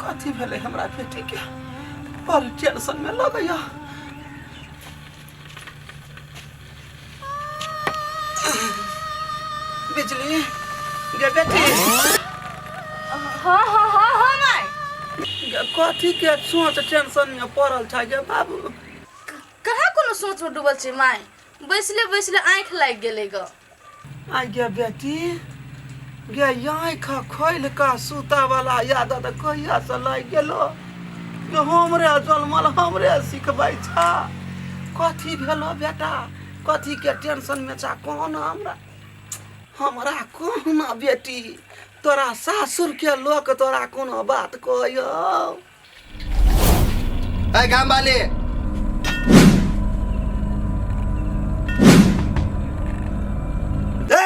कथी भेलै हमरा बेटीके? बड़ टेंशनमे लगैया। बिजली गे बेटी। हाँ हाँ हाँ हाँ माय। गे कथी के सोच टेंशन में पड़ल छै गे बाबू? कहाँ कोनो सोच में डूबल छी माय, बैसले बैसले आँखि लागि गेलै ग। आ गे बेटी गे, आँखि खोलि कऽ सुतऽ वाला आदत कहिया से लागि गेलो? गे हमरे जनमल हमरे सिखबै छ। कथी भेलो बेटा, कथी के टेंशन में छा? कोन हमरा हमरा कहना बेटी, तोरा सासुर के लोक तोरा कोनो बात कहयो? ए गाम वाले, ए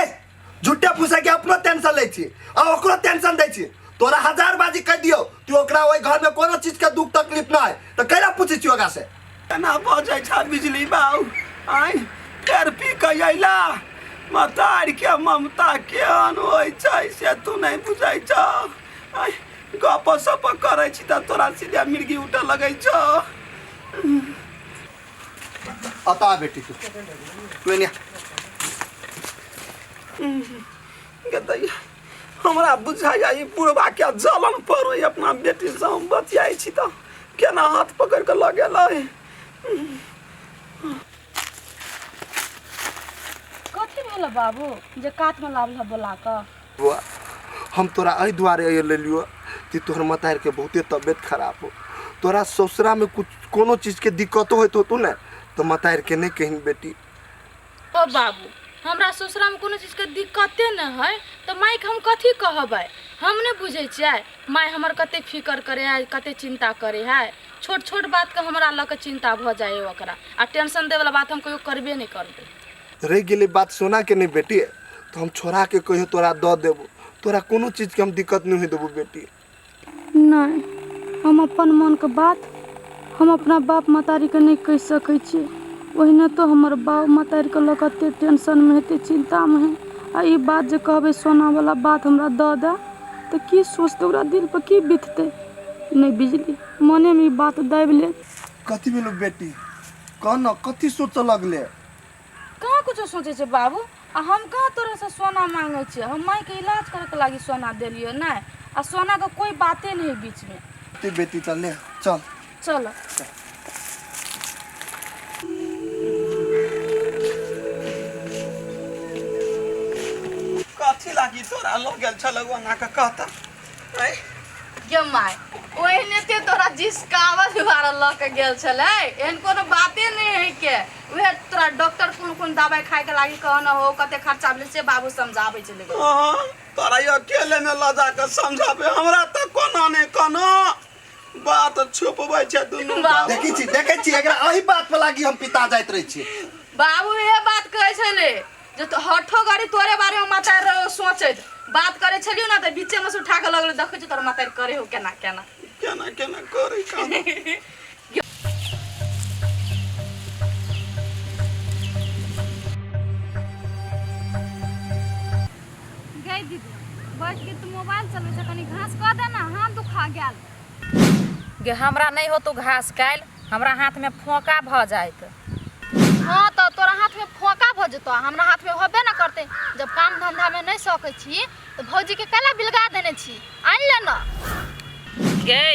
झूठे फूसे के अपनो टेंशन लै छी आ ओकरो टेंशन दै छी। तोरा हजार बाजी कह दियो तू ओकरा ओहि घर में कोनो चीज के दुख तकलीफ ना है तऽ कैला पूछै छी ओकरा से? केना बजै छ बिजली बाबू? आँय, फेर पी कऽ अयला? मतार के ममता केहन होइ छै से तू नहि बुझै छ। आँय, गप सप करै छी तऽ तोरा सीधे मिर्गी उठऽ लगै छौ। अतः आ बेटी, तू तू एने आ। गे दैया, हमरा बुझाइया ई बुढ़बा के जलन पर अपना बेटी से हम बतियाइ छी तऽ केना हाथ पकड़ि कऽ लऽ गेलै। कथी भेल बाबू जे कातमे लाबल बोला कऽ? बौआ, हम तोरा एहि दुआरे एहि लेलियो कि तोहर मतारिके बहुते तबियत खराब हो, तोरा ससुरामे कुछ कोनो चीजके दिक्कतो होइत होतौ ने तऽ मतारिके नहि कहिन बेटी। ओ बाबू, हमरा ससुरामे कोनो चीजके दिक्कते नहि है तऽ मायके हम कथी कहबै? हम नहि बुझै छियै माय हमर कते फिकर करे है, कते चिंता करे है। छोट छोट बातके हमरा लऽ कऽ चिंता भऽ जाइ है ओकरा, आ टेंशन दैवला बात हम कहियो करबे नहि करबै। रहि गेलै बात सोनाके नहि बेटी, तऽ हम छोड़ाके कहियो तोरा दऽ देबो, तोरा कोनो चीजके हम दिक्कत नहि होइ देबो बेटी। नहि, हम अपन मोनके बात हम अपना बाप महतारीके नहि कहि सकै छियै। ओहिना तो हमर बाप महतारीके लऽ कऽ एते टेंशनमे हेतै, चिन्तामे है, आ ई बात जे कहबै सोनावला बात हमरा दऽ दए तऽ की सोचतै, ओकरा दिलपर की बीततै? नहि बिजली, मोनेमे ई बात दाबि ले। कथी भेलो बेटी, कह न कथी सोचऽ लगले? कहाँ कुछो सोचै छै बाबू, आ हम कहाँ तोरासँ सोना मांगै छियै? हम मायके इलाज करैके लागी सोना देलियै नहि, आ सोनाके कोइ बाते नहि है बीचमे। ते बेटी चल ले, चल चल। कथी लागी तोरा लऽ गेल छल ओना कऽ कहता? आँय गे माय, ओहने ते तोरा जिसकावत दुआरे लऽ के गेल छलै, एहन कोनो बाते नहि है के। उहे तोरा डॉक्टर कोन कोन दवाई खाय के लागी कहने हो, कते खर्चा भेलै से बाबू समझाबै छलै। हाँ, तोरा ई अकेले में लऽ जाके समझाबे, हमरा तऽ कोनो ने कोनो बात छुपबै छै दुनू बाबू। देखै छी, देखै छी एकरा एहि बात पर लागी हम पिता जाइत रहै छी। बाबू इहे बात कहै छलै जे तो हठो घड़ी तोरे बारे में माता सोचैत बात करे छलियो ना, तऽ बीचे में से उठा के लगलै, देखै छी तोर माता करे हो केना केना केना केना करे काम। गई दीदी, बैठ के तू मोबाइल चलबै छै, कनी घास कऽ दे ना, हाथ दुखा गेल। गे हमरा नहि होतो घास काल्हि, हमरा हाथमे फोका भऽ जाइत। हाँ तऽ तोरा हाथ में फोका भऽ जेतौ, हमरा हाथ में होबे न करते। जब काम धंधा में नहीं सकै छी तो भौजी के कैला बिलगा देने छी, आनि ले न। गे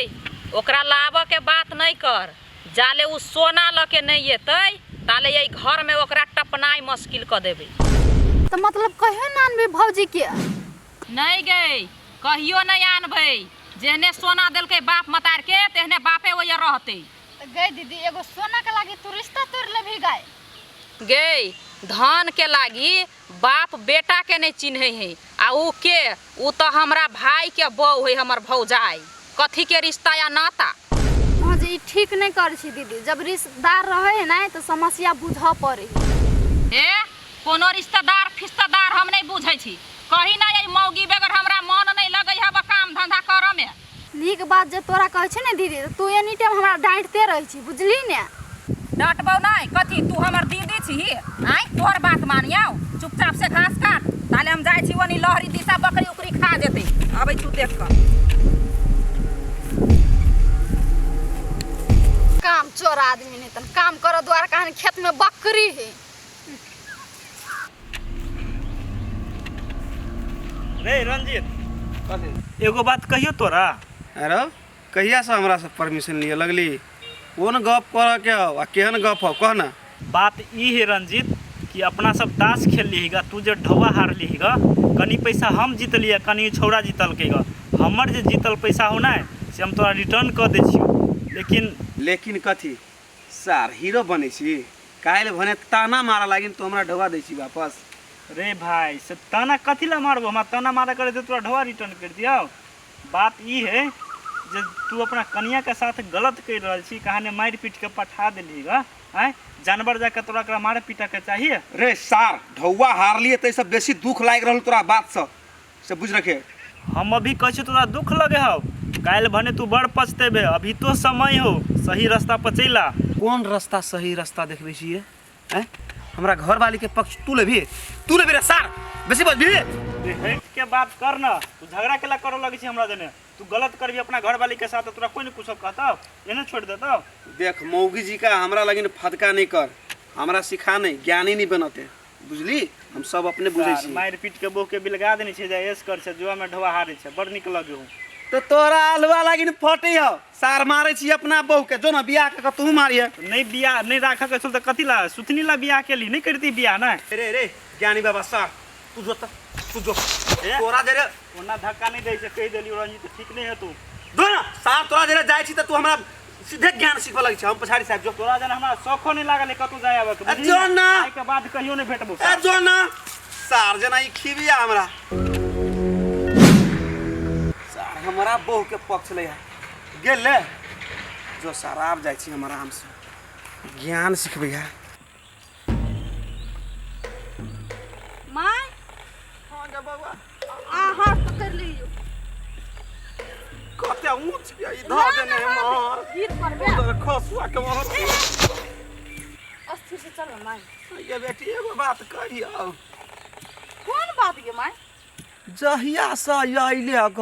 ओकरा लाबऽ के बात नहीं कर, जाले उ सोना लऽ के नहीं एतै ताले एहि घर में ओकरा टपनाइ मुश्किल कऽ देबै। तो मतलब कहियो ना आनबी भौजी के? नहीं गे, कहियो नहीं आनबै। जेहने सोना देलकै बाप मतार के तेहने बापे ओइया रहतै। त गई दीदी, एगो सोना के लागी तू रिश्ता तोड़ लेबही गाय? गे धन के लागी बाप बेटा के नहीं चिन्है है, आ उ के उ तो हमरा भाई के बहू है, हमर भौजाई। कथी के रिश्ता या नाता? हाँ जी, ई ठीक नहीं कर छी दीदी। जब रिश्तेदार रहे है ना तो समस्या बुझऽ पड़े। ए कोनो रिश्तेदार फिश्तेदार हम नहीं बुझै छी। कही ना ई मौगी बगैर हमरा मन नहीं लगै है काम धंधा करऽ में। नीक बात जे तोरा कहै छै ने दीदी, तू एनी टाइम हमरा डांटते रहै छी, बुझली ने? डांटबौ नहीं कथी, तू हमर दीदी छी, आइ तोहर बात मानियौ। चुपचाप से घास काट, ताले हम जाइ छी ओनी लहरी दिशा बकरी उकरी खा जेतै। अबै तू देख कऽ। काम चोर आदमी नहीं तन काम कर द्वार कहानी खेत में बकरी है। रे रंजीत, एगो बात कहियो तोरा? अरे कहिया से हमरा से परमिशन लिए लगली? कोन गप कर के हो आ केहन गप हो कह ना। बात ई है रंजीत कि अपना सब ताश खेल लीगा, तू जे ढौआ हार लीगा, कनी पैसा हम जीत लिए कनी छौड़ा जीतलकै गा। हमर जे जीतल पैसा हो ना से हम तोरा रिटर्न कऽ दै छियौ। लेकिन लेकिन कथी सार हीरो बनै छी? काल्हि भने ताना मारऽ लागिन तो हमरा ढौआ दै छी वापस। रे भाई से ताना कथी ला मारबो? हमरा ताना मारा करे तो तोरा ढौआ रिटर्न कर दियौ। बात ई है जे तू अपना कनिया के साथ गलत कर रहल छी, कहाने मारि पीट के पठा देलही गा। आँय जानवर जाके तोरा एकरा मारे पीटे के चाहिए? रे सार ढौआ हारलिए तै सब बेसी दुख लागि रहल तोरा बात से, से बुझ रखे। हम अभी कहै छी तोरा दुख लगे हौ, काल्हि भने तू बड़ पछतेबे। अभी तो समय हो, सही रास्ता पर चलि आ। कोन रास्ता सही रास्ता देखबै छी रे? आँय हमरा घरवाली के पक्ष तू लेबही? तू लेबही रे सार, बेसी बजबही? रे हटि के बात कर न, तू झगड़ा केला करऽ लगै छी हमरा जने। तू गलत करबी अपना घरवाली के साथ तोरा कोई नहीं कुछो कहतौ, एने छोड़ देतौ। देख मौगी जी का हमरा लगिन फदका नहीं कर, हमरा सिखा नहीं, ज्ञानी नहीं बनते, बुझली? हम सब अपने बुझै छी। मारि पीट के बोह के बिलगा देने छै, जे ऐस कर छै, जुआ में ढोआ हारे छै, बड़ नीक लगे हो। तो तोरा अलुआ लागिन फटे हो सार, मारे छी अपना बहू के, जो ना बियाह के तू मारिए। नहीं बियाह नहीं राख के छल त कथी ला सुथनी ला बियाह केली, नहीं करती बियाह ना। रे रे ज्ञानी बाबा सार, तू जो त तू जो तोरा जे रे ओना धक्का नहीं दै छै, कहि देलियो रंजीत ठीक नहीं है तू। जो ना सार, तोरा जे रे जाइ छी त तू हमरा सीधे ज्ञान सिखबऽ लगै छै। हम पछाड़ी साहब जो तोरा जेना हमरा शौखो नहीं लागल कतौ जाय आबऽ के, बुझली? जो ना। आइ के बाद कहियो नहीं भेटबो। ए जो ना सार, जेना ई खिबिया हमरा सार, हमरा बहू के पक्ष ले गेल ले जो सार। आब जाइ छी हम आराम से ज्ञान सिखबै है। माय हाँ गे बौआ, आ हाथ पकड़ लियो। कते ऊँच के ई धऽ देने है मार, गिर पड़बे। खसुआ के मार। अस्थिर से चल माय। ये बेटी एगो बात कहियौ। कोन बात गे माय? जहिया से अइले ग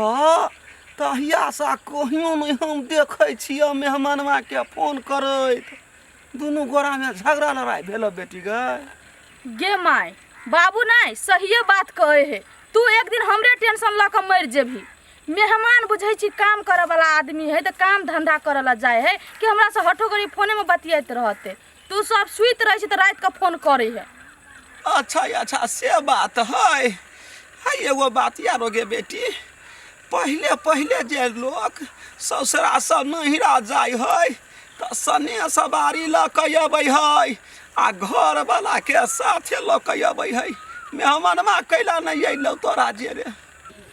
तहिया से कहियो नहीं हम देखै छियै मेहमानवा के फोन करैत, दुनू गोरा में झगड़ा लड़ाई भेल बेटी गे। गे my बाबू नहीं सहिए बात कहे है, तू एक दिन हमरे टेंशन लऽ कऽ मरि जेबही। मेहमान बुझै छी काम करऽ वाला आदमी है तऽ काम धंधा करऽ ला जाय है कि हमरा से हठो गरी फोने में बतियाइत रहते। तू सब सुति रहै छी तऽ राति कऽ फोन करै है। अच्छा अच्छा से बात है। है एगो बात यारो गे बेटी, पहले पहले जे लोक ससुरा से नहिरा जाइ है तऽ सने सवारी लऽ कऽ अबै है आ घरवाला के साथे लऽ कऽ अबै है। मेहमानमा कैला नहीं अयलौ तोरा जे रे?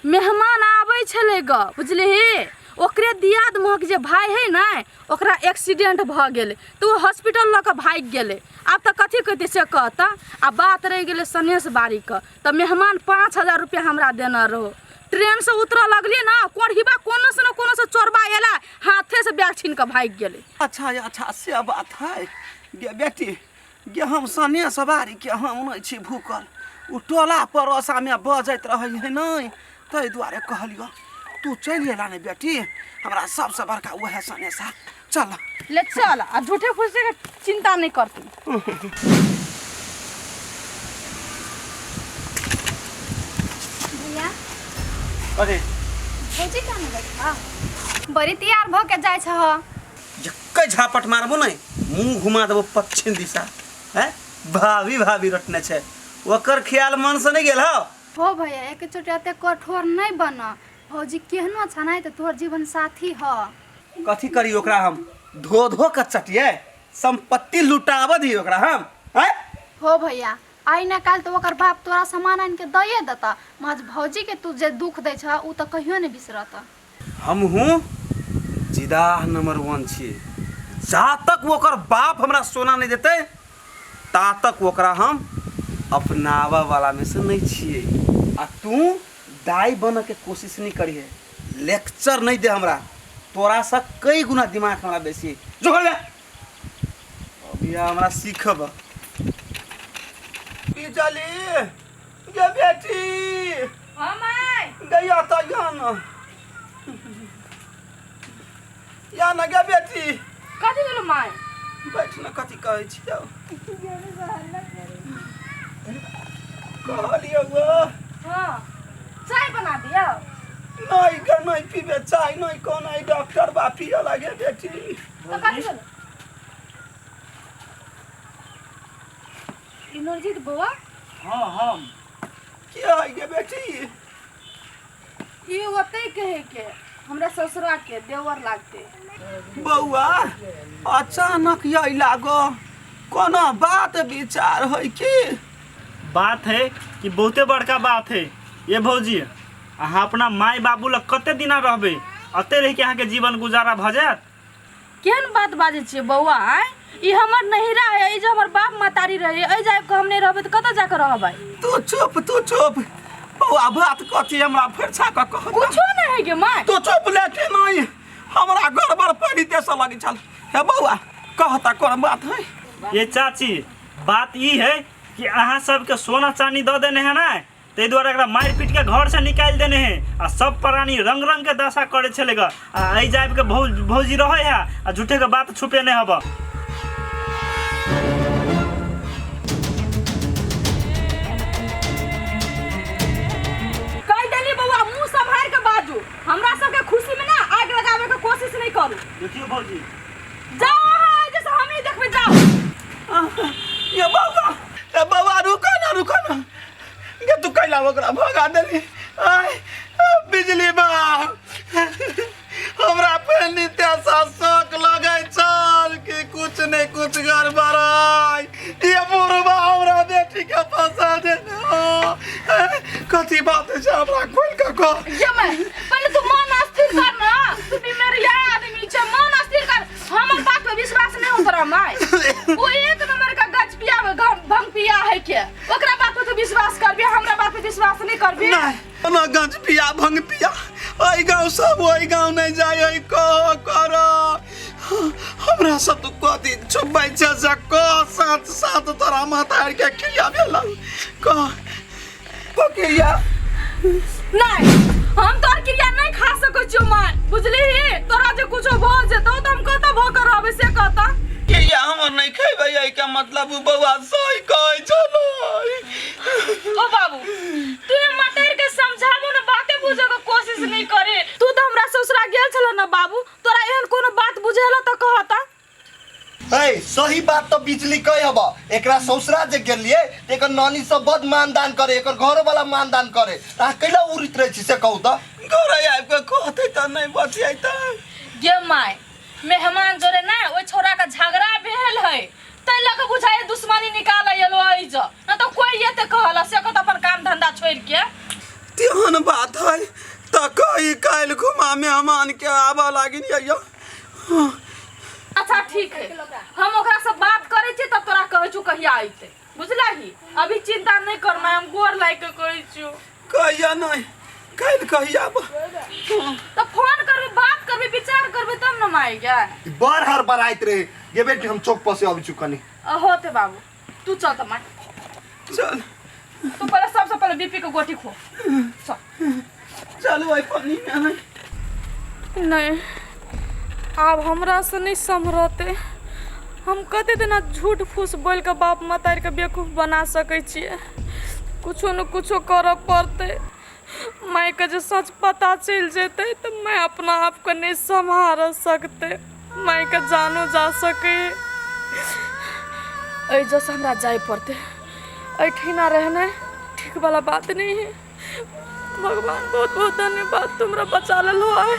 मेहमान आबै छलै ग बुझलिही, ओकरे दियाद महक जे भाई है ने ओकरा एक्सीडेंट भऽ गेलै तऽ ओ हॉस्पिटल लऽ कऽ भागि गेलै। आब तऽ कथी कहतै से कहता। आ बात रहि गेलै सनेस बारीके, तऽ मेहमान 5000 रुपया हमरा देने रहो। ट्रेन से उतरऽ लगलियै ने, कोढ़िबा कोनो से ने कोनो से चोरबा एला, हाथे से बैग छीन कऽ भागि गेलै। अच्छा अच्छा से बात है गे बेटी गे, हम सने सवारी के हम नहीं छी भूखल, ओ टोला पड़ोसा में बजैत रहै है नहीं, ताहि दुआरे कहलियो तू चलि एला ने बेटी, हमरा सबसे बड़का वएह सनेसा। चल ले चल, आ झूठे फूसे के चिंता नहीं करती। कथी भौजी का ने बैठा बड़ी तैयार भऽ के जाइ छह। जक्कै झापट मारबो ने मुंह घुमा देबो पश्चिम दिशा। हैं भाभी भाभी रटने छै, ओकर ख्याल मन से नहीं गेल हौ। हो भैया, एक चोटी एते कठोर नहीं बन। भौजी केहनो छ नहीं तो तोहर जीवन साथी ह। कथी करी ओकरा हम? धो धो के चटिए संपत्ति लुटाब दी ओकरा हम। हैं हो भैया, आइ न काल्हि तो ओकर बाप तोरा सामान आनि के दइए देता, महज भौजी के तू जे दुख दै छ उ त कहियो नहीं बिसरत। हमहूँ जिदाह नंबर 1 छियै। जा तक ओकर बाप हमरा सोना नहीं देतै ता तक ओकरा हम अपनाबऽ वाला में से नहीं छियै। आ तू दाई बनऽ के कोशिश नहीं करिहे, लेक्चर नहीं दे हमरा, तोरा से कई गुना दिमाग हमरा बेसी है। जो घर जा। अभी हमरा सीखब। बिजली गे बेटी। हाँ माय। गैया तो या ना, या ना गे बेटी। कथी भेलो माय? बैठ ना, कथी कहै छियौ? कहलियौ गो। हाँ चाय बना दियौ। नहीं गे, नहीं पीबे चाय, नहीं कोनो ई डॉक्टर बा पिय लागे बेटी। तो कथी भेलो? इनरजीत बौआ। हाँ हम के है गे बेटी? ई ओतै कहे के हमरा ससुरा के देवर लागते। बौआ अचानक यही लागो, कोनो बात विचार है की? बात है कि बहुते बड़का बात है ये भौजी। अहाँ अपना माय बाबू लग कते दिना रहबे? अते रह के अहाँ के जीवन गुजारा भ जायत। केहन बात बाजै छियै बौआ? आँय, ई हमर नहिरा है, ई जे हमर बाप महतारी रहे, एहि जाबि कऽ हम नहि रहबै तऽ कतऽ जाकऽ रहबै? तू चुप, तू चुप बौआ। बात कथी हमरा फरिछा कऽ कह। कुछो नहि है गे माय। तू चुप ले के नहीं, हमरा गड़बड़ पड़ी देश लगी छल। हे बौआ कहता कोन बात है? ये चाची बात ई है कि अहाँ सबके सोना चांदी दऽ देने है ना, ताहि दुआरे एकरा मारि पीट के घर से निकालि देने है आ सब प्राणी रंग रंग के दशा करे छलै ग। आ एहि जाबि के भौजी रहे है आ झूठे के बात छुपेने हब। कहि देली बौआ मुंह सम्हारि के बाजू, हमरा सबके खुशी में ना आगि लगावे के कोशिश नहीं करू। देखियो भौजी। जाओ अहाँ जैसे हम ही देखबै, जाओ। ये बौआ, ये बौआ रुको ना, रुको ना गे, तू कैला ओकरा भगा देली? आय बिजली बा, हमरा पहिनी तेसा शौक लगै छल कि कुछ ने कुछ गड़बड़ाय। ये बुढ़बा हमरा बेटी के फंसा देने। कथी बात है हमरा खोल के कह। ये मैं पहले तू मन अस्थिर कर ना, तू भी मेरे आदमी छे, मन अस्थिर कर। हमर बात पे विश्वास नहीं हो तोरा माय। वो एक नंबर का गज पिया भंग पिया है के, ओकरा बात पे तू विश्वास करबी, हमरा बात पे विश्वास नहीं करबी? नहीं, ना गंज पिया भंग पिया ओइ गांव सब ओइ गांव नहीं जाय, ओइ कह कर हमरा सब तो कथी छुपबै छै से कह। साथ साथ तोरा माता के क्रिया भेल कह क्रिया। नहीं हम तोर क्रिया नहीं खा सकै छियो माय, बुझली? तोरा जे कुछो भ जेतौ त हम कतऽ भ के रहबै से कहता। क्रिया हमर नहीं खेबै, एहि के मतलब उ बौआ सही कहै छलै। ओ बाबू तू ये मटर के समझाबो न, बाते बुझे के कोशिश नहीं करे। तू त हमरा ससुरा गेल छल न बाबू, तोरा एहन कोनो बात बुझेला त कहता। है सही बात तो बिजली कह हब, एकरा ससुरा जे गेलिए त एकर नानी सब बद मानदान करे, एकर घरो वाला मानदान करे, त अहाँ कैला उड़ित रहे छी से कहू त? घर आबि के कहते त नहीं बचियैते। गे my, मेहमान जोरे ना ओइ छोरा के झगड़ा भेल है तै लऽ के बुझाइ दुश्मनी निकालै एलो एहि ज, न त कोई एते कहला से कत अपन काम धंधा छोड़ के। तेहन बात है त कही काल्हि घुमा मेहमान के आबऽ लागिन यौ। अच्छा ठीक है, हम ओकरा से बात करै छी तब तोरा कहै छु कहिया अइतै, बुझलही? अभी चिंता नहीं कर my, हम गोर लागि के कहै छियौ। कहिया नहीं, काल्हि कहिया आबऽ। त फोन करबे, बात करबे, विचार करबे तब न my गे। ई बड़ हड़बड़ाइत रहे गे बेटी, हम चौक पर से अबै छी कनी। होते बाबू तू चल त my. चल तू पहले सबसे पहले बीपी के गोटी खो। चल चल ओइ पानी में। नहीं आब हमरा से नहीं सम्हरते, हम कते दिना झूठ फूस बोल के बाप महतारी के बेवकूफ बना सकै छियै। कुछो न कुछो करऽ पड़तै। मायके जे सच पता चलि जेतै तऽ माय अपना आपके नहि सम्हार सकतै, मायके जानो जा सकै। एहिजसँ हमरा जाय पड़तै, एहिठिना रहनाइ ठीक वाला बात नहीं है। भगवान बहुत बहुत धन्यवाद, तुम हमरा बचा लेलहो आइ।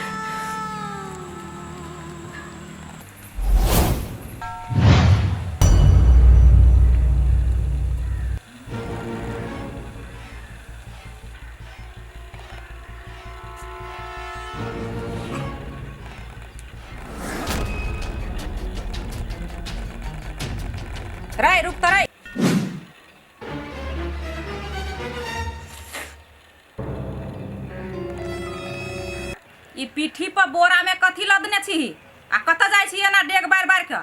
रे रुक त रे। ई पीठी पर बोरा में कथी लदने छी आ कतऽ जाइ छी एना डेग बारि बारि के?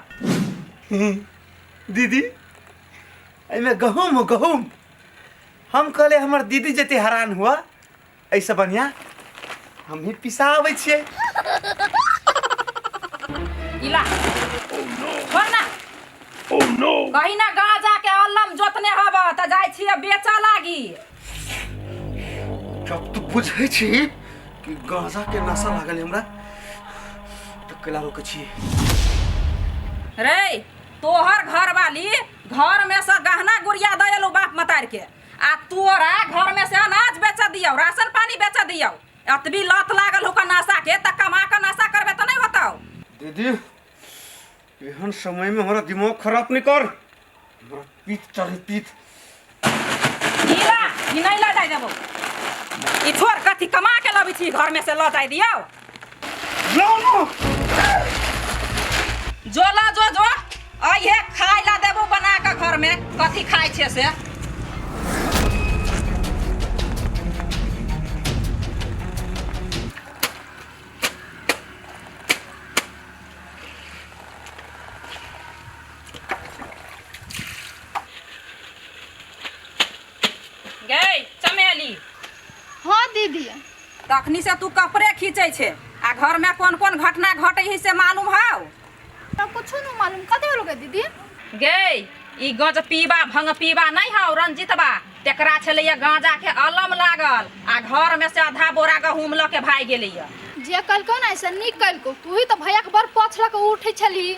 दीदी, एहिमे गहूम हो, गहूम। हम कहले हमर दीदी जते हैरान हुआ, एहिसँ बढ़िया हम ही पिसा आबै छियै। इला छोड़ ना। कहीं ना गांजा के अल्लम जोतने हब त जाइ छियै बेचऽ लागी। जब तू बुझै छी कि गांजा के नशा लागल है हमरा, तऽ कैला रोकै छी? रे तोहर घरवाली घर में से गहना गुड़िया दे एलौ बाप मतार के, आ तोरा घर में से अनाज बेच दियौ, राशन पानी बेच दियौ। एतबी लत लागल होकर नशा के, त कमा के नशा करबे त नहीं होतौ। दीदी, एहन समय में हमरा दिमाग खराब नहीं कर, हमरा पीत चढ़े पीत। नीला ई नहीं ल जाय देबो, ई छोड़। कथी कमा के लबै छी घर में से ल जाय दियौ? लो जो ल जो जो, अइहे खाय ला देबो बना के घर में, कथी खाय छे से। गै चमेली। हाँ दीदी। तखनी से तू कपड़े खींचै छे आ घर में कोन कोन घटना घटे है से मालूम हौ? तो कुछ नहीं मालूम, कते होलो गे दीदी? गै ई गज पीबा भंग पीबा नहीं हौ रंजितबा, तेकरा छलैया गांजा के अलम लागल आ घर में से आधा बोरा गहूम ल के भागि गेलैया। जे कलको ना से नीक कलको, तू ही तो भैया के बड़ पछ लके उठै छली।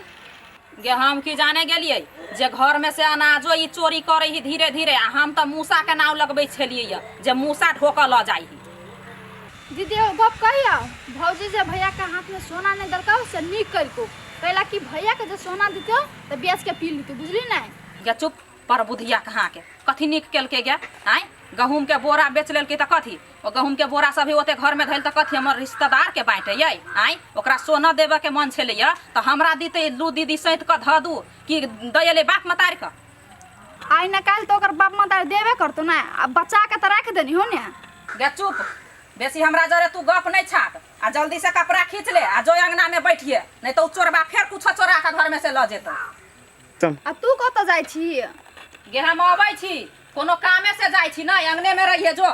गे हम की जाने गेलियै जे घर में से अनाजो ई चोरी करे ही धीरे धीरे, आ हम तऽ मूसा के नाव लगबै छलियै जे मूसा ढोकऽ लऽ जाइ ही। दीदी एगो गप कहियो, भौजी जे भैया के हाथ में सोना नहीं देलकौ से नीक कलको, कैला कि भैया के जे सोना दितौ तऽ बेच के पी लितौ, बुझली नै? गे चुप पर बुधिया कहाँ के, कथी नीक केलकै गे? आँय गहूम के बोरा बेच लेलकै तऽ कथी? ओ गहूम के बोरा सब ओते घर में धैल तऽ कथी हमर रिश्तेदार के बाँटै आँय? ओकरा सोना देबऽ के मन छलैया तऽ हमरा दितै, लू दीदी सैंत कऽ धऽ दू कि दऽ एलै बाप मतारि कऽ। आइ न काल्हि तऽ ओकर बाप मतारि देबे करतौ ने, आ बचा के तऽ राखि देनी हो ने। गे चुप, बेसी हमरा जरे तू गप नहीं छाप आ जल्दी से कपड़ा खींच ले आ जो अंगना में बैठिए, नहीं तो उ चोरबा फेर कुछो चोरा के घर में से ल जेतौ। आ तू कतऽ जाइ छी? गे हम अबै छी, कोनो कामे से जाइ छी, नहीं अंगने में रहिए जो।